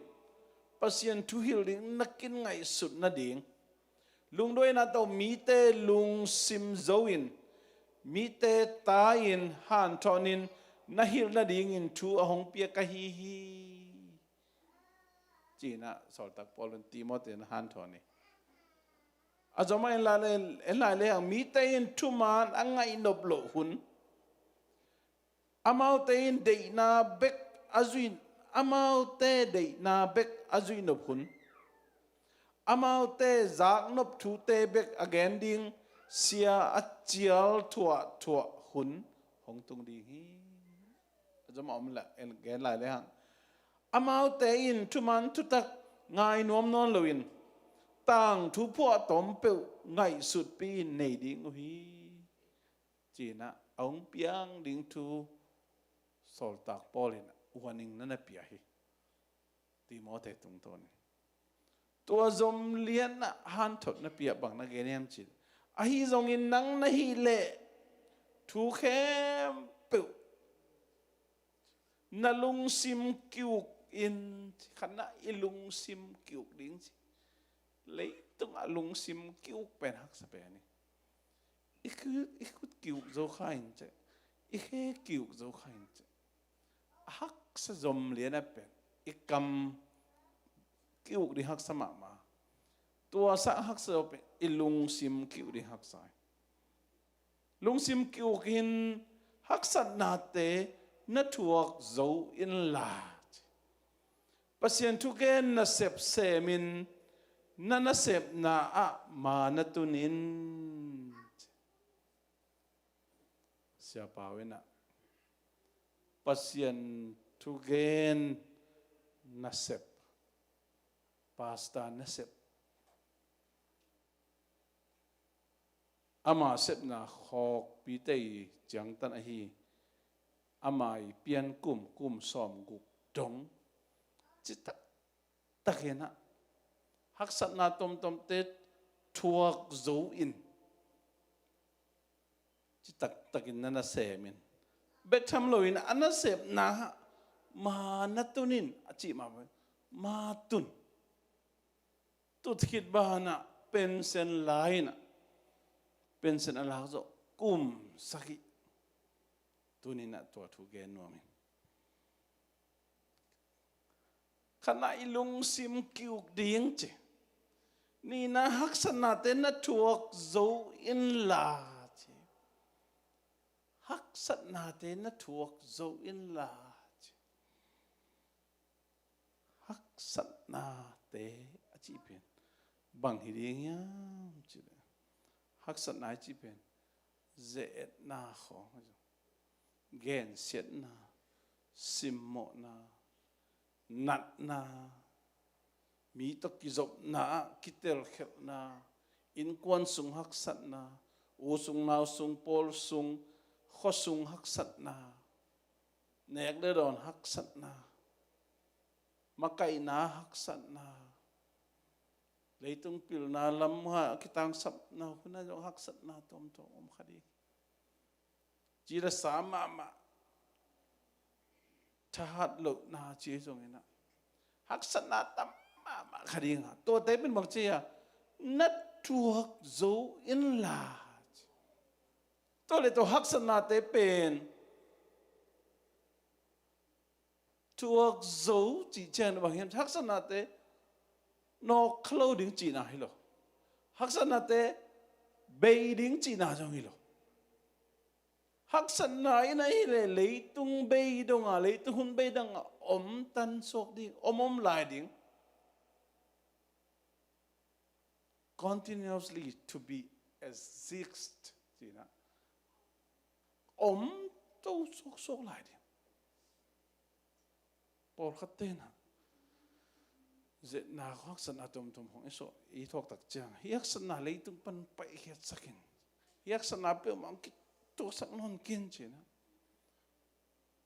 Pasian thu hilh ding na kin ngaihsut nading lungduaina tawh mite lungsim zo in mite ta-in hanthawnin na hilh nadingin thu a hong pia ka hi hi. Cinah Sawltak Paul in Timothy na hanthawn hi. A zomah en lai le, en lai le hang mite in thuman a ngaihnop loh hun, amaute in deihna bek a zui, amaute deihna bek a zuihnop hun, amaute zaknop thute bek a gen ding sia a cial thuahthuah hun hong tung ding hi. A zomah om la, en gen lai le hang amaute in thuman thutak ngai nuam nawn loin tangthu phuahtawm peuh ngaihsutpi in nei ding uh hi. Cinah a hong piang ding thu Sawltak Paul in warning na na pia hi. Timothy tungtawnin tua zom lianah hanthot na pia bang na gen hiam cin, ahi zongin nang na hih leh thu khempeuh na lungsim ki-uk in, khatna i lungsim ki-uk ding ci. Leitungah lungsim ki-uk pen haksa pen hi. I khu-, i khut ki-uk zo kha in ceh, i khe ki-uk zo kha in ceh, a haksa zom lianah pen i kam ki-uk ding haksa mahmah. Tua sang haksa zo pen i lungsim ki-uk ding haksa hi. Lungsim ki-uk in haksatnate na thuak zo inla, Pasian thugen nasep semin na nasepna ah ma na tun in. Siapa uh inah Pasian thugen nasep, pastor nasep, ama sepna khawkpite i ciangtan ahi, ama i pian kum, kum sawmguk dong citak takinah haksatna tomtomte thuak zo in citak takin na na semin, bek tham loin a nasepna ma na tun in a cih mah ma tun. Tut khit banah pensen la inah, pensen a lak zawh kum sagih tuninah tua thu gen nuam in. Khatna i lungsim ki-uk ding ci. Nihna haksatnate na thuak zo inla ci. Haksatnate na thuak zo inla ci. Haksatnate a cih pen bang hi ding hiam cih leh, haksatna a cih pen ze-etna khawng, gensiatna, simmawhna, natna, mi tawh kizopna ah kitelkhelhna, innkuan sung haksatna, u sung nau sung pawl sung khua sung haksatna, nek le dawn haksatna, makaihna haksatna, leitung pilna lam a kitangsapna hun ah zong haksatna tuamtuam om kha ding. Ci le sa mahmah, thahat lohna ci zonginah haksatna tam mahmah kha ding a, tuate pen bang ci a, na thuak zo inla ci. Tua le tua haksatnate pen thuak zo cih ciang bang hiam, haksatnate nawk kha lo ding cihna hi lo. Haksatnate bei ding cihna zong hi lo. Haksatna in ahi le leitung bei donga, leitung hun bei donga om tan suak ding, om om lai ding. Continuously to be exist cihna, om to suaksuak lai ding. Pawlkhat tenah zetna khawng, haksatna tomtom khawng i sawh, i thuak tak ciang, hih haksatna leitung pan paihkhiatsak in, hih haksatna peuhmah hong kituaksak nawn kin cinah,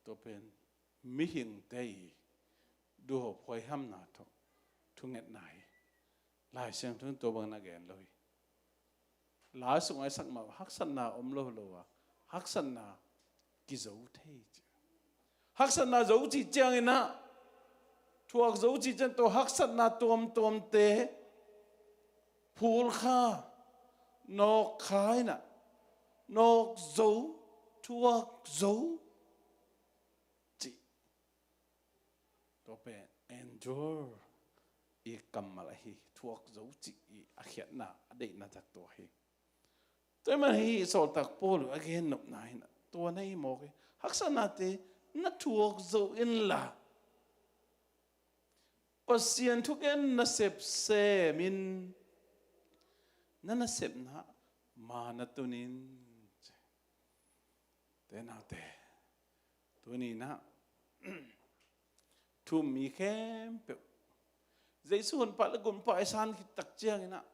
tua pen mihingte i duhhuai hamna thu, thungetna hi. Lai Siangtho in tua bangin a gen lo hi. Lai sungah i sak mah haksatna om lo lo a, haksatna kizo thei ci. Haksatna zo cih ciangin ah, thuak zo cih ciang tua haksatna tuamtuamte phulkha, nawkkha in ah, nawk zo, thuak zo cih. Tua pen endure i kammal ahi, thuak zo cih i a khiatna, a deihna tak tua hi. Tua ahih manin hih sawltak Paul a gen nopna in tua na hi mawk hi. Haksatnate na thuak zo inla, Pasian thugen nasep semin, na nasepna ma na tun in. Te naute, tuni in ah thu-um mi khempeuh, Jesu honpa le gunpa i san khit tak ciangin ah,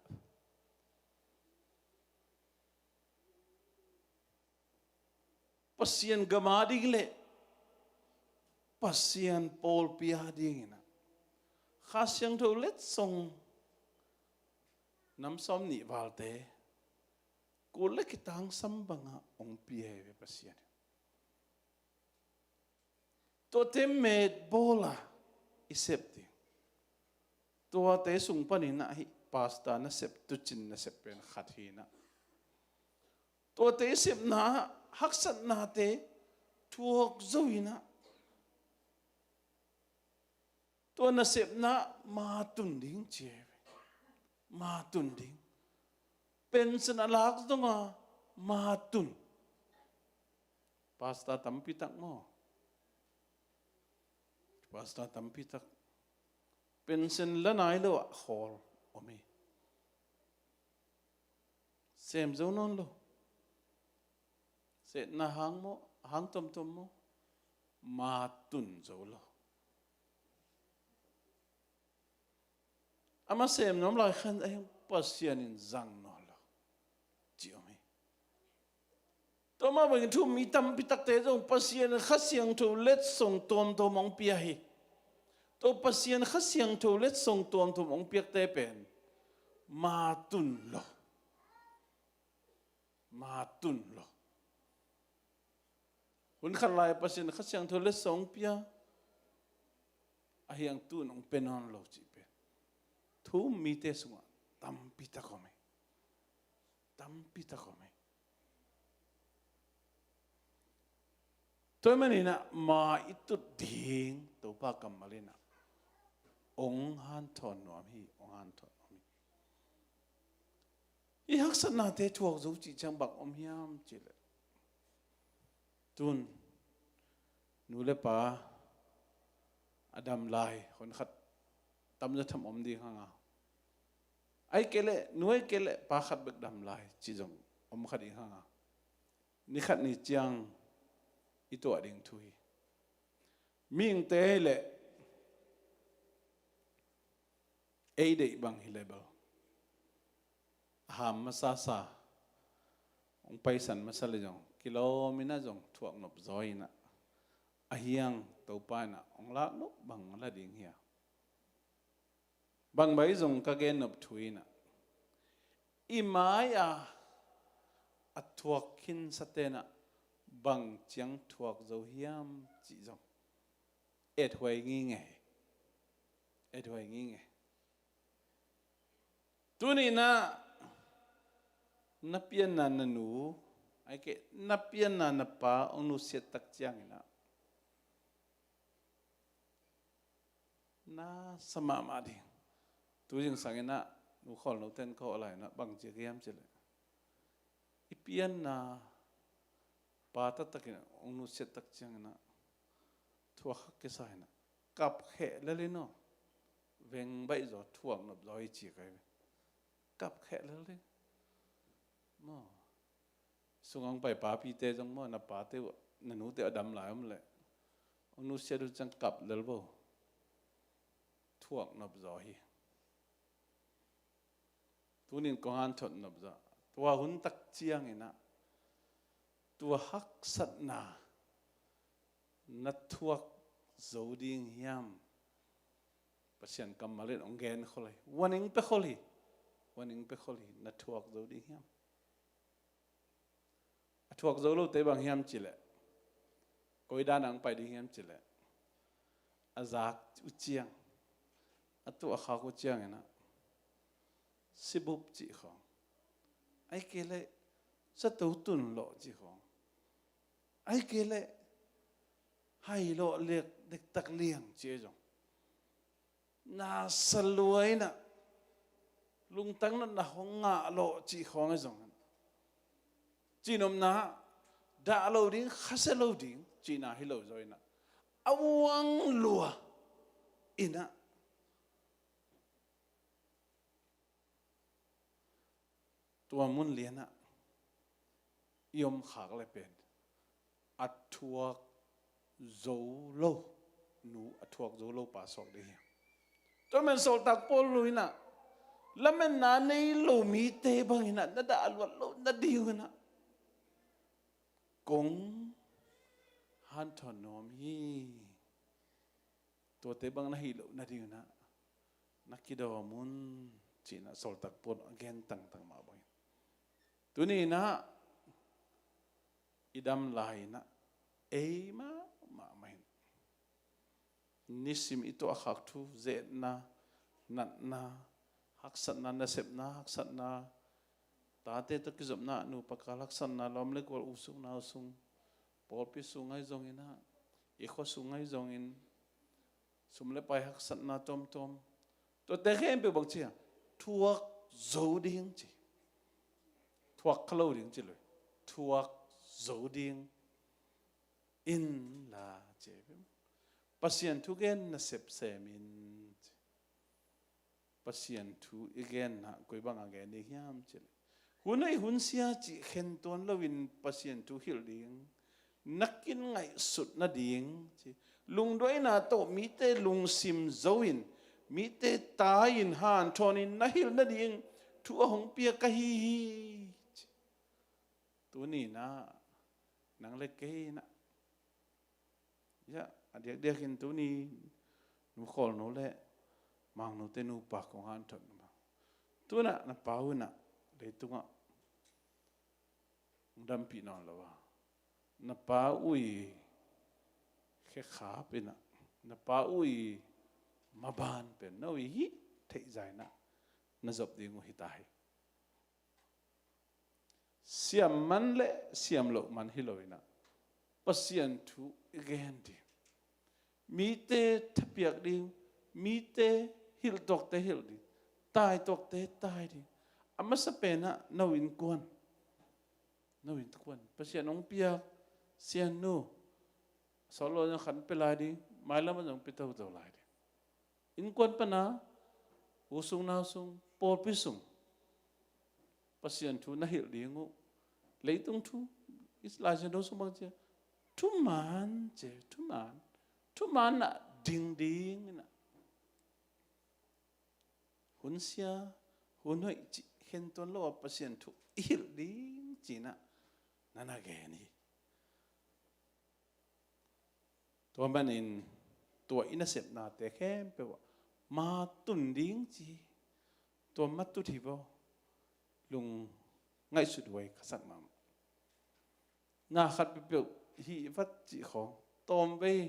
Pasian gam a ding le Pasian pawlpi a dingin ah, Kha Siangtho letsong nam sawmnih valte kul le kitangsam bangah hong pia hi ve Pasian. Tuate met bawl a i sep ding. Tuate sung panin ah hih pastor nasep, tuucin nasep pen khat hi in ah, tuate i sepna ah haksatnate thuak zo in ah, tua nasepna ma tun ding ci hi ve. Ma tun ding. Pension a lak zong a ma tun. Pastor tampi tak maw? Pastor tampi tak pension la nai lo ah khawl om hi. Sem zo nawn lo. Setna hang maw, hang tomtom maw, ma tun zo lo. Ama sem nuam lai khan a hiang Pasian in zang nawn lo ci om hi. Tua mah bangin thu-um mi tampi takte zong Pasian Kha Siangtho letsong tuamtuam hong pia hi. Tua Pasian Kha Siangtho letsong tuamtuam hong piakte pen ma tun lo. Ma tun lo. Hun khat lai Pasian Kha Siangtho letsong pia, a hiang tu-in hong pia nawn lo cih pen thu-um mite sungah tampi tak om hi. Tampi tak om hi. Tua ahih manin ah ma i tut ding Topa kammal in ah hong hanthawn nuam hi, hong hanthawn nuam hi. Hih haksatnate thuak zo cih ciang bang om hiam cih leh, tun nu le pa a dam lai hun khat tamzaw tham om ding hang a, ahih kei leh nu ahih kei leh pa khat bek dam lai cih zong om kha ding hang a, ni khat ni ciang i tuah ding thu hi. Mihingte ahih leh ei deih bang hi leh bel a ham masasa, hong paisan masa leh zong kilawm in ah zong thuak nop zaw in ah, a hiang Topa in ah hong lak nop bang la ding hi a. Bang bang zong ka gen nop thu in ah, i mai-a a thuak khinsate'n ah bang ciang thuak zo hiam cih zong ethuai ngingei hi. Ethuai ngingei hi. Tuni-in ah na pianna na nu, ahih kei leh na pianna na pa hong nusiat tak ciangin ah na sa mahmah ding. Tu zingsangin ah nu khawlnote'n ka hawh lai-in ah bang ci ka hiam cih leh, i pianna pa taktakin hong nusiat tak ciangin ah thuak kisa in ah kap kheh lel in aw. Veng baih zaw, thuak nop zaw hi ci ka hi ve. Kap kheh lel in maw. Sungah hong pai papite zong maw, na pate uh, na nute uh a dam lai om leh hong nusiat uh ciang kap lel vo. Thuak nop zaw hi. Tuni-in kong hanthot nop zaw, tua hun tak ciangin ah tua haksatna na thuak zo ding hiam? Pasian kammal in hong gen khol hi. Warning pe khol hi. Warning pe khol hi. Na thuak zo ding hiam? A thuak zo lote bang hiam cih leh, koi dan a hong pai ding hiam cih leh, a zak uh ciang, a tuah khak uh ciangin ah sibup cih khawng, ahih kei leh zato tun lawh cih khawng, ahih kei leh hai lawh liak dektak liang cih ahi zong, na sa lua in ah lungtang natna hong ngah lawh cih khawng ahi zongin, cihnopna ah dah lo ding, khasia lo ding cihna hi lo zaw in ah, a uang lua in ah, tua mun lian ah i om khak leh pen a thuak zo lo nu, a thuak zo lo pa suak ding hi. Tua man sawltak Paul in ah, lametna nei lo mite bangin ah na dah luat loh nading un ah kong hanthawn nuam hi. Tuate bang na hih loh nading un ah na kidawm un, ci-in ah sawltak Paul a gen tangtang mah bangin, tuni in ah i dam lai in ah ei mahmah mah in, nisim i tuahkhak thu, ze-etna, natna, haksatna, nasepna, haksatna, tate tawh kizopna, nupa kal haksatna, lawm le gual, u sung nau sung, pawlpi sung ahi zongin ah, i khua sung ahi zongin, sum le pai haksatna tuamtuam, tuate khempeuh bang ci a, thuak zo ding ci. Thuak kha lo ding ci lo hi. Thuak zo ding in la ci. Pasian thu gen nasep sem in ci. Pasian thu i genna koi bang a gen ding hiam cih leh, hun hoih hun sia cih khen tuan loin Pasian thu hilh ding na kin ngaihsut nading ci. Lungduaina tawh mite lungsim zo in, mite tai-in hanthawnin na hilh nading thu a hong piak ka hi hi ci. Tuni in ah nang le kei in ah, ya, a diakdiakin tuni Nu Khawl Nu le Mang Nu te nupa kong hanthawn uh bang, tu-in ah na pa uh in ah leitungah hong dampih nawn lo a, na pa uh i khekhap in ah, na pa uh i maban pen na uh i hih theih zah in ah na zop ding uh hi ta hi. Siam man le siam loh man hi lo in ah, Pasian thu i gen ding, mite thapiak ding, mite hilh tuakte hilh ding, tai tuakte tai ding. A masa pen ah no innkuan, no innkuan, Pasian hong piak siannu, sawt lo zong khat pia lai ding, mailam ah zong pia toto lai ding. Innkuan pan a, u sung nau sung, pawlpi sung, Pasian thu na hilh ding uh, leitung thu, i Lai Siangtho sung bang ci a, thuman ci, thuman, thuman ah ding ding in ah, hun sia, hun hoih cih khen tuan lo a Pasian thu i hilh ding ci-in ah na na gen hi. Tua manin tua i nasepnate khempeuh ah ma tun ding ci, tua ma tut hi vaw, lung ngaihsut huai ka sak mahmah. Na khat peuhpeuh hih vat cih khawng, tawmvei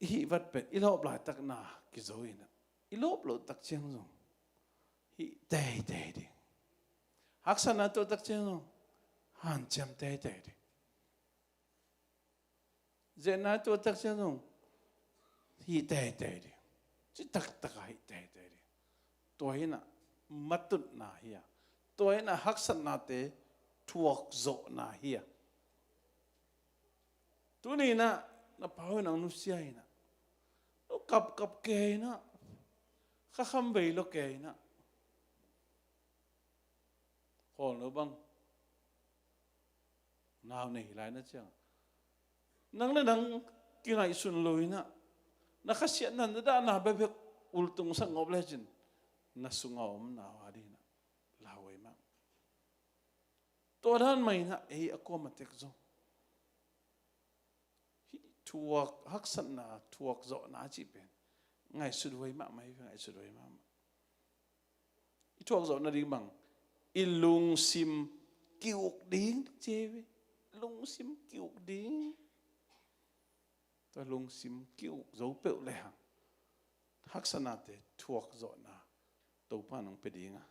i hih vat pen i lawp laitak na kizo in ah, i lawp loh tak ciang zong hih teitei ding. Haksatna tuah tak ciang zong hanciam teitei ding. Ze-etna tuah tak ciang zong hih teitei ding. Ci taktak a hih teitei ding. Tua in ah ma tutna hi a, tua in ah haksatnate thuak zawhna hi a. Tuni in ah na pa uh in ah hong nusia in ah, nu kapkap kei in ah, khakham vei lo kei in ah, Khawl Nu bang nau nei hi lai na ciang, nang le nang kingaihsun lo in ah, na khasiatna, na dahna bekbek ultung sak ngawp lecin, na sungah a om nau a ding in ah lauhuai mah. Tua dan mah in ah ei a kuamah tek zong hih thuak, haksatna thuak zawhna cih pen ngaihsut huai mahmah hi ve, ngaihsut huai mahmah. I thuak zawh nading bang, i lungsim ki-uk ding ci hi ve. Lungsim ki-uk ding. Tua lungsim ki-uk zo peuh le hang haksatnate thuak zawhna Topa in hong pia ding a,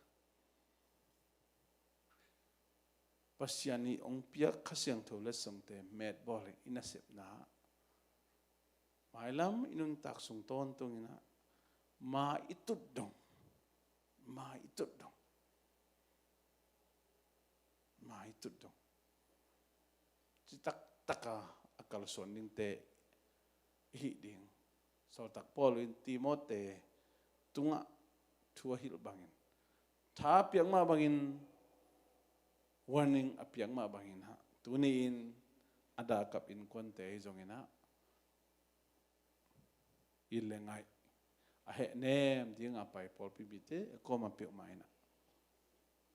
Pasian in hong piak Kha Siangtho letsongte metbawl in i nasepna mailam i nuntak sung tawntung in ah, ma i tut dong, ma i tut dong, ma i tut dong, citak taka a kalsuan dingte i hih ding. Sawltak Paul in Timote tungah thu a hilh bangin, tha a piak mah bangin, warning a piak mah bangin ah, tuni-in a dakap innkuante ahi zongin ah, it le ngaih, a hehnem dinga pai pawlpi mite a kawm a peuhmah in ah,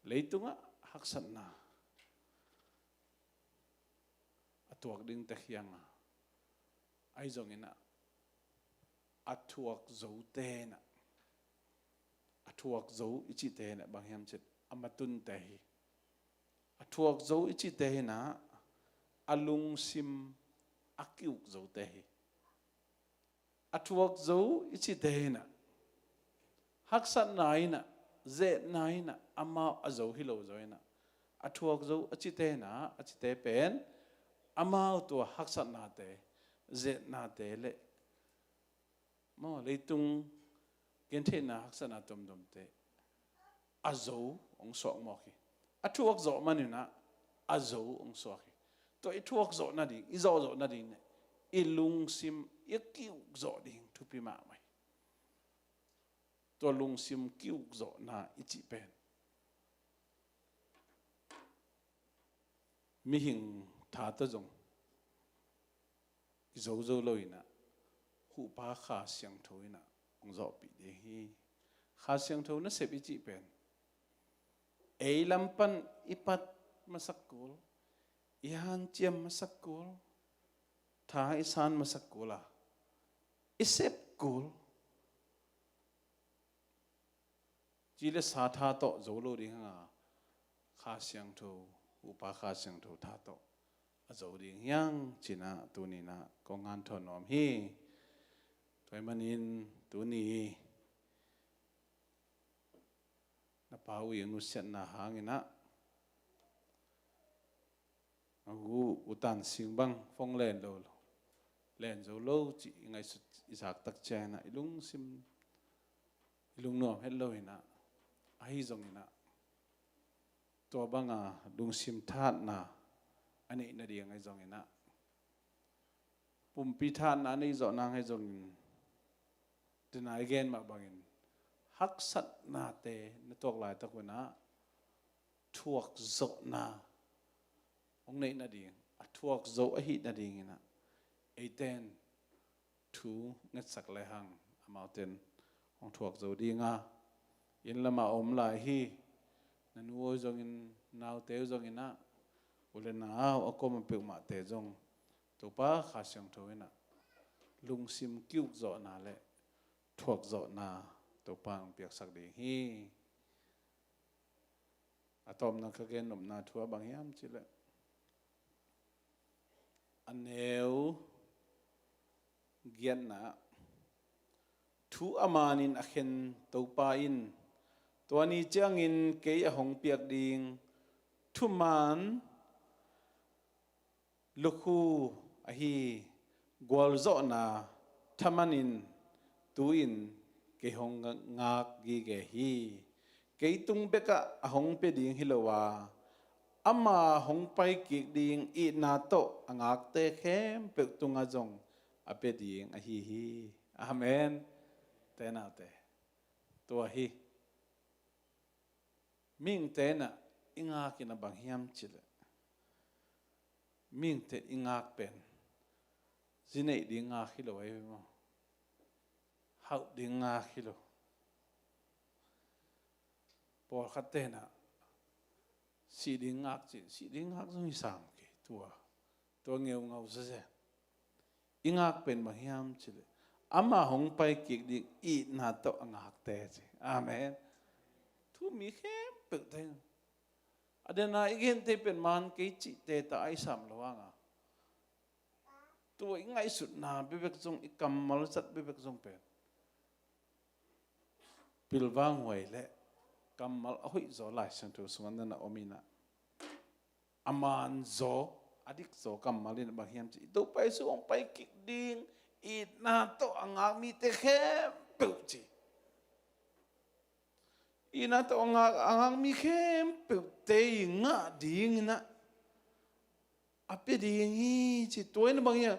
leitungah haksatna a thuak dingte kiangah, ahi zongin ah, a thuak zote in ah, a thuak zo i cihte in ah bang hiam cih leh a matunte hi. A thuak zo i cihte in ah, a lungsim a ki-uk zote hi. A thuak zo i cihte in ah, haksatna in ah, zetna in ah, amau a zo hi lo zaw in ah, a thuak zo a cihte in ah, a cihte pen amau tua haksatnate, zetnate le maw, leitung gentheihna haksatna tuamtuamte a zo hong suak mawk hi. A thuak zawh manin ah a zo hong suak hi. Tua i thuak zawh nading, i zawh zawh nading, i lungsim i ki-uk zawh ding thupi mahmah hi. Tua lungsim ki-uk zawhna i cih pen mihing tha tawh zong i zo zo lo in ah, huhpa Kha Siangtho in ah hong zawhpih ding hi. Kha Siangtho nasep i cih pen ei lam pan i pat masak kul, i hanciam masak kul, tha i san masak kul a, i sep kul, ci le sa tha tawh zo lo ding hang a, Kha Siangtho, huhpa Kha Siangtho tha tawh a zo ding hi hang ci-in ah tuni-in ah kong hanthawn nuam hi. Tua ahih manin tuni na Pa U Ing nusiatna hangin ah, a gu U Tan Sing bang phone len lo, len zo lo cih i ngaihsut i zak tak ciangin ah, i lungsim, i lungnuam het lo in ah, ahi zongin ah, tua banga lungsim thahatna a neih nading ahi zongin ah, pumpi thahatna a neih zawh nang ahi zongin, tu-in ah i gen mah bangin, haksatnate na tuak laitak un ah, thuak zawhna hong neih nading, a thuak zo ahih nadingin ah, eite in thu ngetsak le hang, amaute in hong thuak zo ding a, inn lamah a om lai hi. Na nu uh zongin, naute uh zongin ah, u le nau a kawm a peuhmahte zong, Topa Kha Siangtho in ah lungsim ki-uk zawhna le thuak zawhna Topa in hong piaksak ding hi. A tawpna ka gen nopna thu ah bang hiam cih leh, a neu giatna ah, thu a manin a khen Topa in, tua ni ciangin kei a hong piak ding thuman lukhu ahi gualzawhna thaman in tu-in kei hong ngak gige hi. Kei tung bekah a hong pia ding hi lo a, ama hong pai kik ding itna tawh a ngakte khempeuh tungah zong a pia ding ahi hi. Amen. Te naute, tua hi. Mihingte in ah i ngak in ah bang hiam cih leh, mihingte i ngak pen zi neih ding ngak hi lo ahi maw? Hauh ding ngak hi lo. Pawlkhatte in ah sih ding ngak cih, sih ding ngak zong hi sam kei, tua, tua ngeungau zazen. I ngak pen bang hiam cih leh, ama hong pai kik ding itna tawh a ngakte ci. Amen. Thu-um mi khempeuhte. A den a i gente pen man kei cihte ta a i sam lo hang a, tua i ngaihsutna bekbek zong, i kammal zat bekbek zong pen pilvanghuai le kammal a hoihzaw Lai Siangtho sungah na na om in ah, a manzaw, a dikzaw kammal in bang hiam cih leh, i Topa Jesu hong pai kik ding itna tawh a ngak mite khempeuh ci. Itna tawh a ngak, a ngak mi khempeuhte i ngah ding in ah a pia ding hi ci. Tua in bang hiam,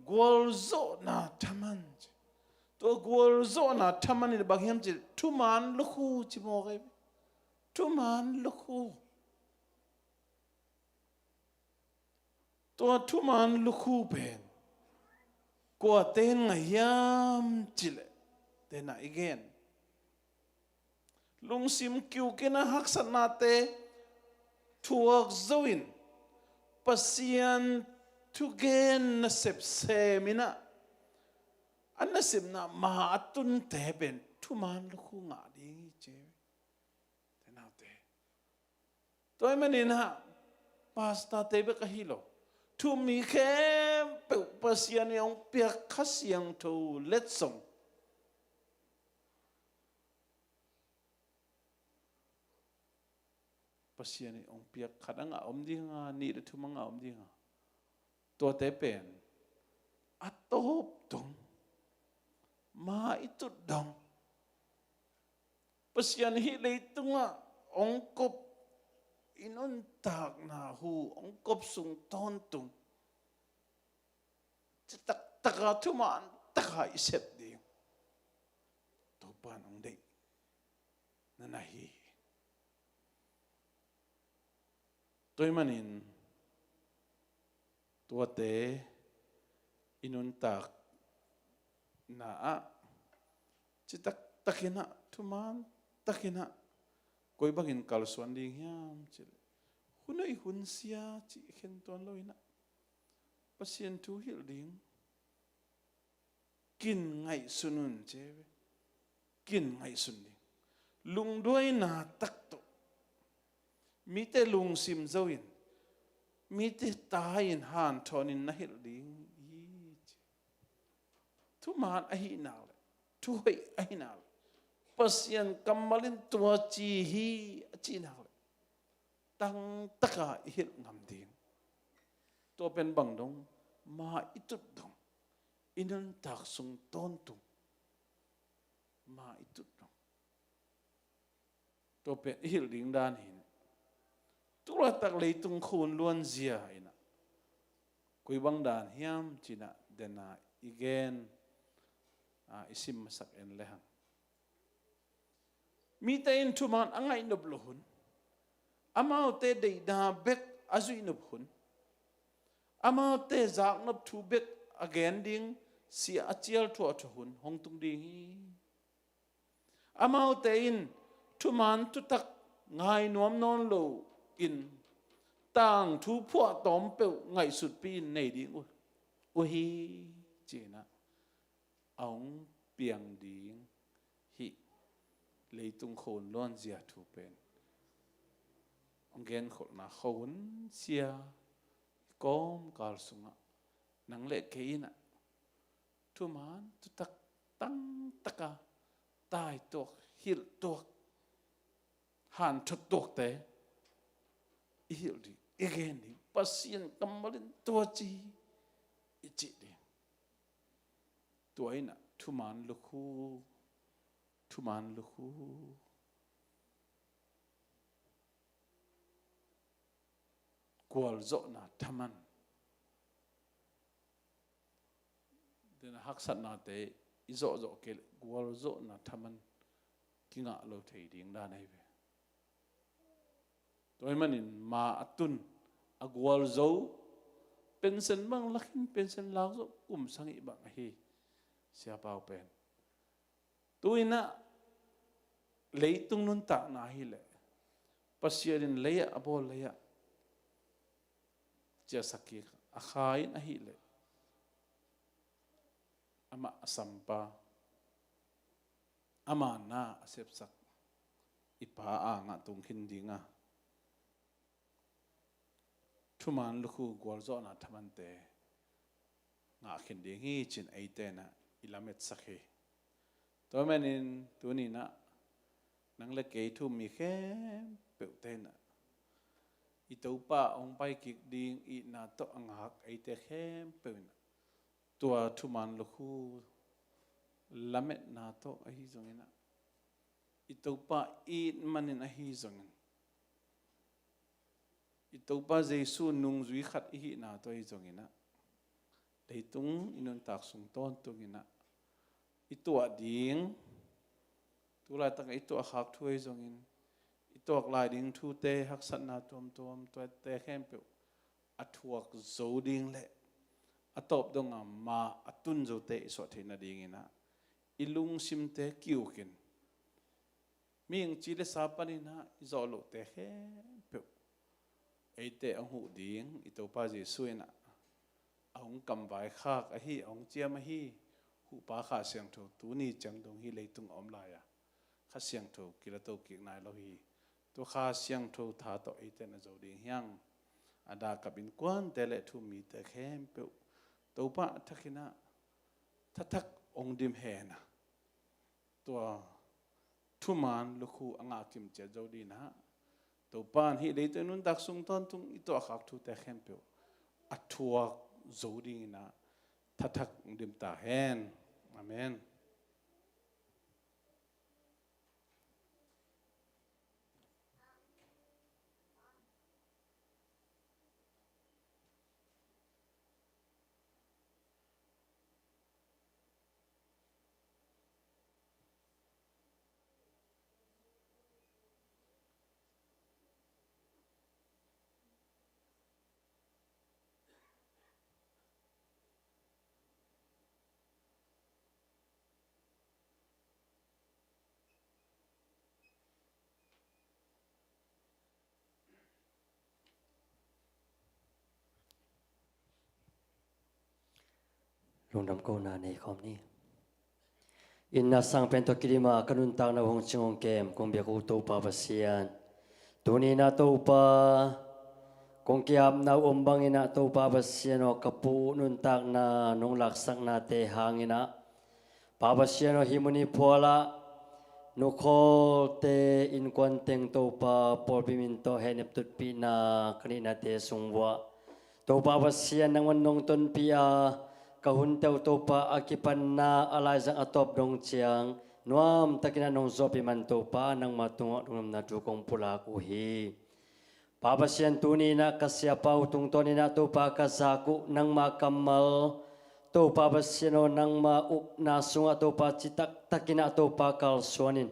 gualzawhna thaman ci. Tua gualzawhna thaman in bang hiam cih leh, thuman lukhu ci mawk hi. Thuman lukhu. Tua thuman lukhu pen kuate in ngah hiam cih leh, den a i gen, lungsim kiukin a haksatnate thuak zo in, Pasian thugen nasep sem in ah, a nasepna ma a tunte pen thuman lukhu ngah ding hi ci. Te naute, tua ahih manin ah, pastorte bek ahi lo, thu-um mi khempeuh Pasian in hong piak Kha Siangtho letsong, Pasian in hong piak khat a ngah om ding a, nih le thum a ngah om ding a, tuate pen a tawp dong, ma i tut dong, Pasian hih leitungah hong kop, i nuntakna hu hong kop sung tawntung, citak taka thuman taka i sep ding Topa in hong deih na na hi hi. Tua ahih manin tuate i nuntakna ah citak takin ah, thuman takin ah, koi bangin kalsuan ding hiam cih leh, hun hoih hun sia cih khen tuan lo in ah, Pasian thu hilh ding kin ngaihsun un ci ve. Kin ngaihsun ding. Lungduaina tak tawh, mite lungsim zo in, mite ta in, hanthawnin na hilh ding hi ci. Thuman ahih nak leh, thu hoih ahih nak leh, Pasian kammal in tua ci hi a cih nak leh, tangtaka i hilh ngam ding. Tua pen bang dong, ma i tut dong, i nuntak sung tawntung, ma i tut dong. Tua pen i hilh ding dan hi. Tulaitak leitung khun luanzia in ah, koi bang dan hiam cih in ah, den a i gen, a, i sim masak en le hang. Mite in thuman a ngaih nop loh hun, amaute deihna bek a zuih nop hun, amaute zaknop thu bek a gen ding, sia a cial thuahthuah hun hong tung ding hi. Amaute in thuman thutak ngai nuam nawn lo in, tangthu phuahtawm peuh ngaihsutpi in nei ding uh, uh hi, ci-in ah, a hong piang ding hih leitung khun luanzia thu pen hong genkholhna khuahun sia i kawmkal sungah nang le kei in ah thuman thutak tangtaka taituak, hilhtuak, hanthottuakte i hilh ding, i gen ding, Pasian kammal in tua ci hi i cih ding. Tua in ah thuman lukhu, thuman lukhu, gualzawhna thaman, den a haksatnate i zawhzawh kei leh gualzawhna thaman kingah lo thei ding dan ahi ve. Tua ahih manin ma a tun, a gualzo, pension bang lakin pension lak zawh kum sagih bang ahi, Sia Pau pen. Tu-in ah leitung nuntakna ahih leh, Pasian in lei ah a bawl lei ah ciahsak kik a, Kha in ahih leh amah a sampa, ama na a sepsak i pa angah tung khin ding a, thuman lukhu gualzawhna thamante ngah khin ding hi cin eite inah i lametsak hi. Tua manin tuni inah nang le kei thu-um mi khempeuhte inah i Topa hong pai kik ding itna tawh a ngak eite khempeuh inah tua thuman lukhu lametna tawh ahi zongin ah, i Topa it manin ahi zongin, i Topa Jesu nungzui khat i hihna tawh ahi zongin ah, leitung i nuntak sung tawntung inah i tuah ding, tu laitak i tuah khak thu ahi zongin, i tuak lai ding thute, haksatna tuamtuam, tuate khempeuh a thuak zo ding le a tawp dongah ma a tun zote i suah theih nadingin ah, i lungsimte ki-ukin, mihing ci le sa panin ah i zawh lohte khempeuh eite hong huh ding i Topa Jesu inah a hong kamvaikhak ahi, a hong ciam ahi Huhpa Kha Siangtho tuni ciang dong hih leitung a om lai-a Kha Siangtho kilato kik nai lo hi. Tua Kha Siangtho tha tawh eite na zo ding hi hang. A dah kap innkuante le thu-um mite khempeuh Topa a thak inah thathak hong dim hen a, tua thuman lukhu a ngah kim ciat zo ding inah, Topa in hih leitung nuntak sung tawntung i tuah khak thute khempeuh a thuak zo ding inah thathak hong dim ta hen. Amen. Lungdam kohna nei khawm ni. Itna sang pen tawh kidim a ka nuntakna uh hong cing hong kem kong biak uh Topa Pasian, tuni inah Topa, kong ki-apna uh om bangin ah Topa Pasian aw, ka pu uh nuntakna nong laksaknate hangin ah, Pa Pasian aw, hih mun hih phualah nukhawlte, innkuan teng Topa, pawlpi min tawh hehnep tutpihna ka neihnate sung uah Topa Pasian, nangman nong tonpih a, ka hunte uh Topa, a kipanna a laizang a tawp dong ciang nuamtakin ah nong zawhpih man Topa, nangma tungah lungdamna thu kong pulak uh hi. Pa Pasian, tuni inah ka siapa uh tungtawn inah Topa ka zak uh, nangma kammal Topa Pasian aw, nangma upna sungah Topa citaktakin ah Topa kalsuan in,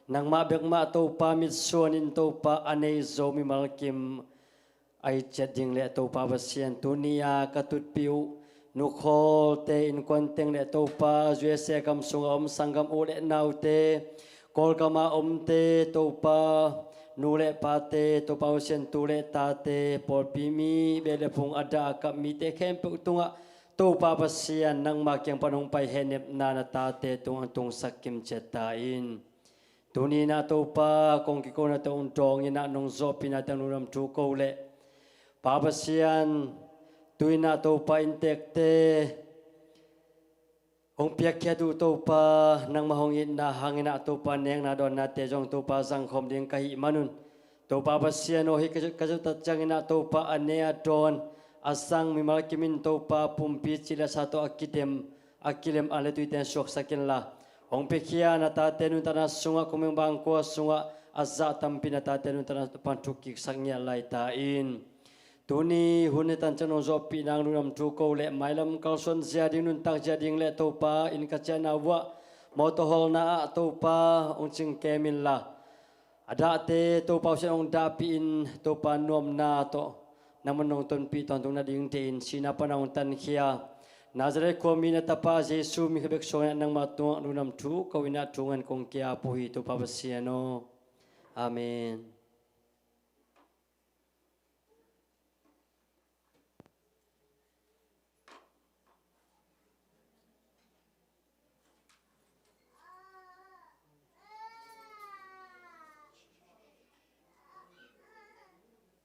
nangmah bek mah Topa mitsuan in Topa a nei zo mimal kim a it ciat ding le Topa Pasian, tuni a ka tutpih uh nukhawlte, innkuan teng le Topa, U S A gam sungah om sanggam u le naute, Kawlgam a omte Topa, nu le pate, Topa Pasian, tu le tate, pawlpi mi, beh le phung a dah a kap mite khempeuh tungah Topa Pasian, nangma kiang pan hong pai hehnepna na tate tungah tungsak kim ciat ta in. Tuni inah Topa, kong kikonate hong dawng inah nong zawhpihna teng lungdam thu ko leh, Pa Pasian, tu inah Topa, inntekte hong piakkhiat uh Topa, nangmah hong itna hangin ah Topa, nekna dawnnate zong Topa zangkhawm ding ka hih manun, Topa Pasian aw, hih ka zu-, ka zutat ciangin ah Topa, a ne a dawn a zang mimal kim in Topa, pumpi cih le sa tawh a kidem a kilem a le tuite suaksak inla, hong piakhia na tate nuntakna sungah, kong meng bangkua sungah a zah tampi na tate nuntakna pan thukkiksak ngiat lai ta in. Tuni hun hi tan ciang nong zawhpih nang lungdam thu ko leh, mailam kalsuan zia ding, nuntak zia ding le Topa, inn ka ciahna uah, mawtaw hawlna ah Topa hong cingkem inla, a dahte Topa Pasian hong dahpih in, Topa nuamna tawh nangman nong tonpih tawntung nading deih in, sihna pana hong tankhia Nazareth khuami na tapa Jesu min khat bek suangin ah nangma tungah lungdam thu ko inah thu ngen kong ki-ap uh hi, Topa Pasian aw. Amen.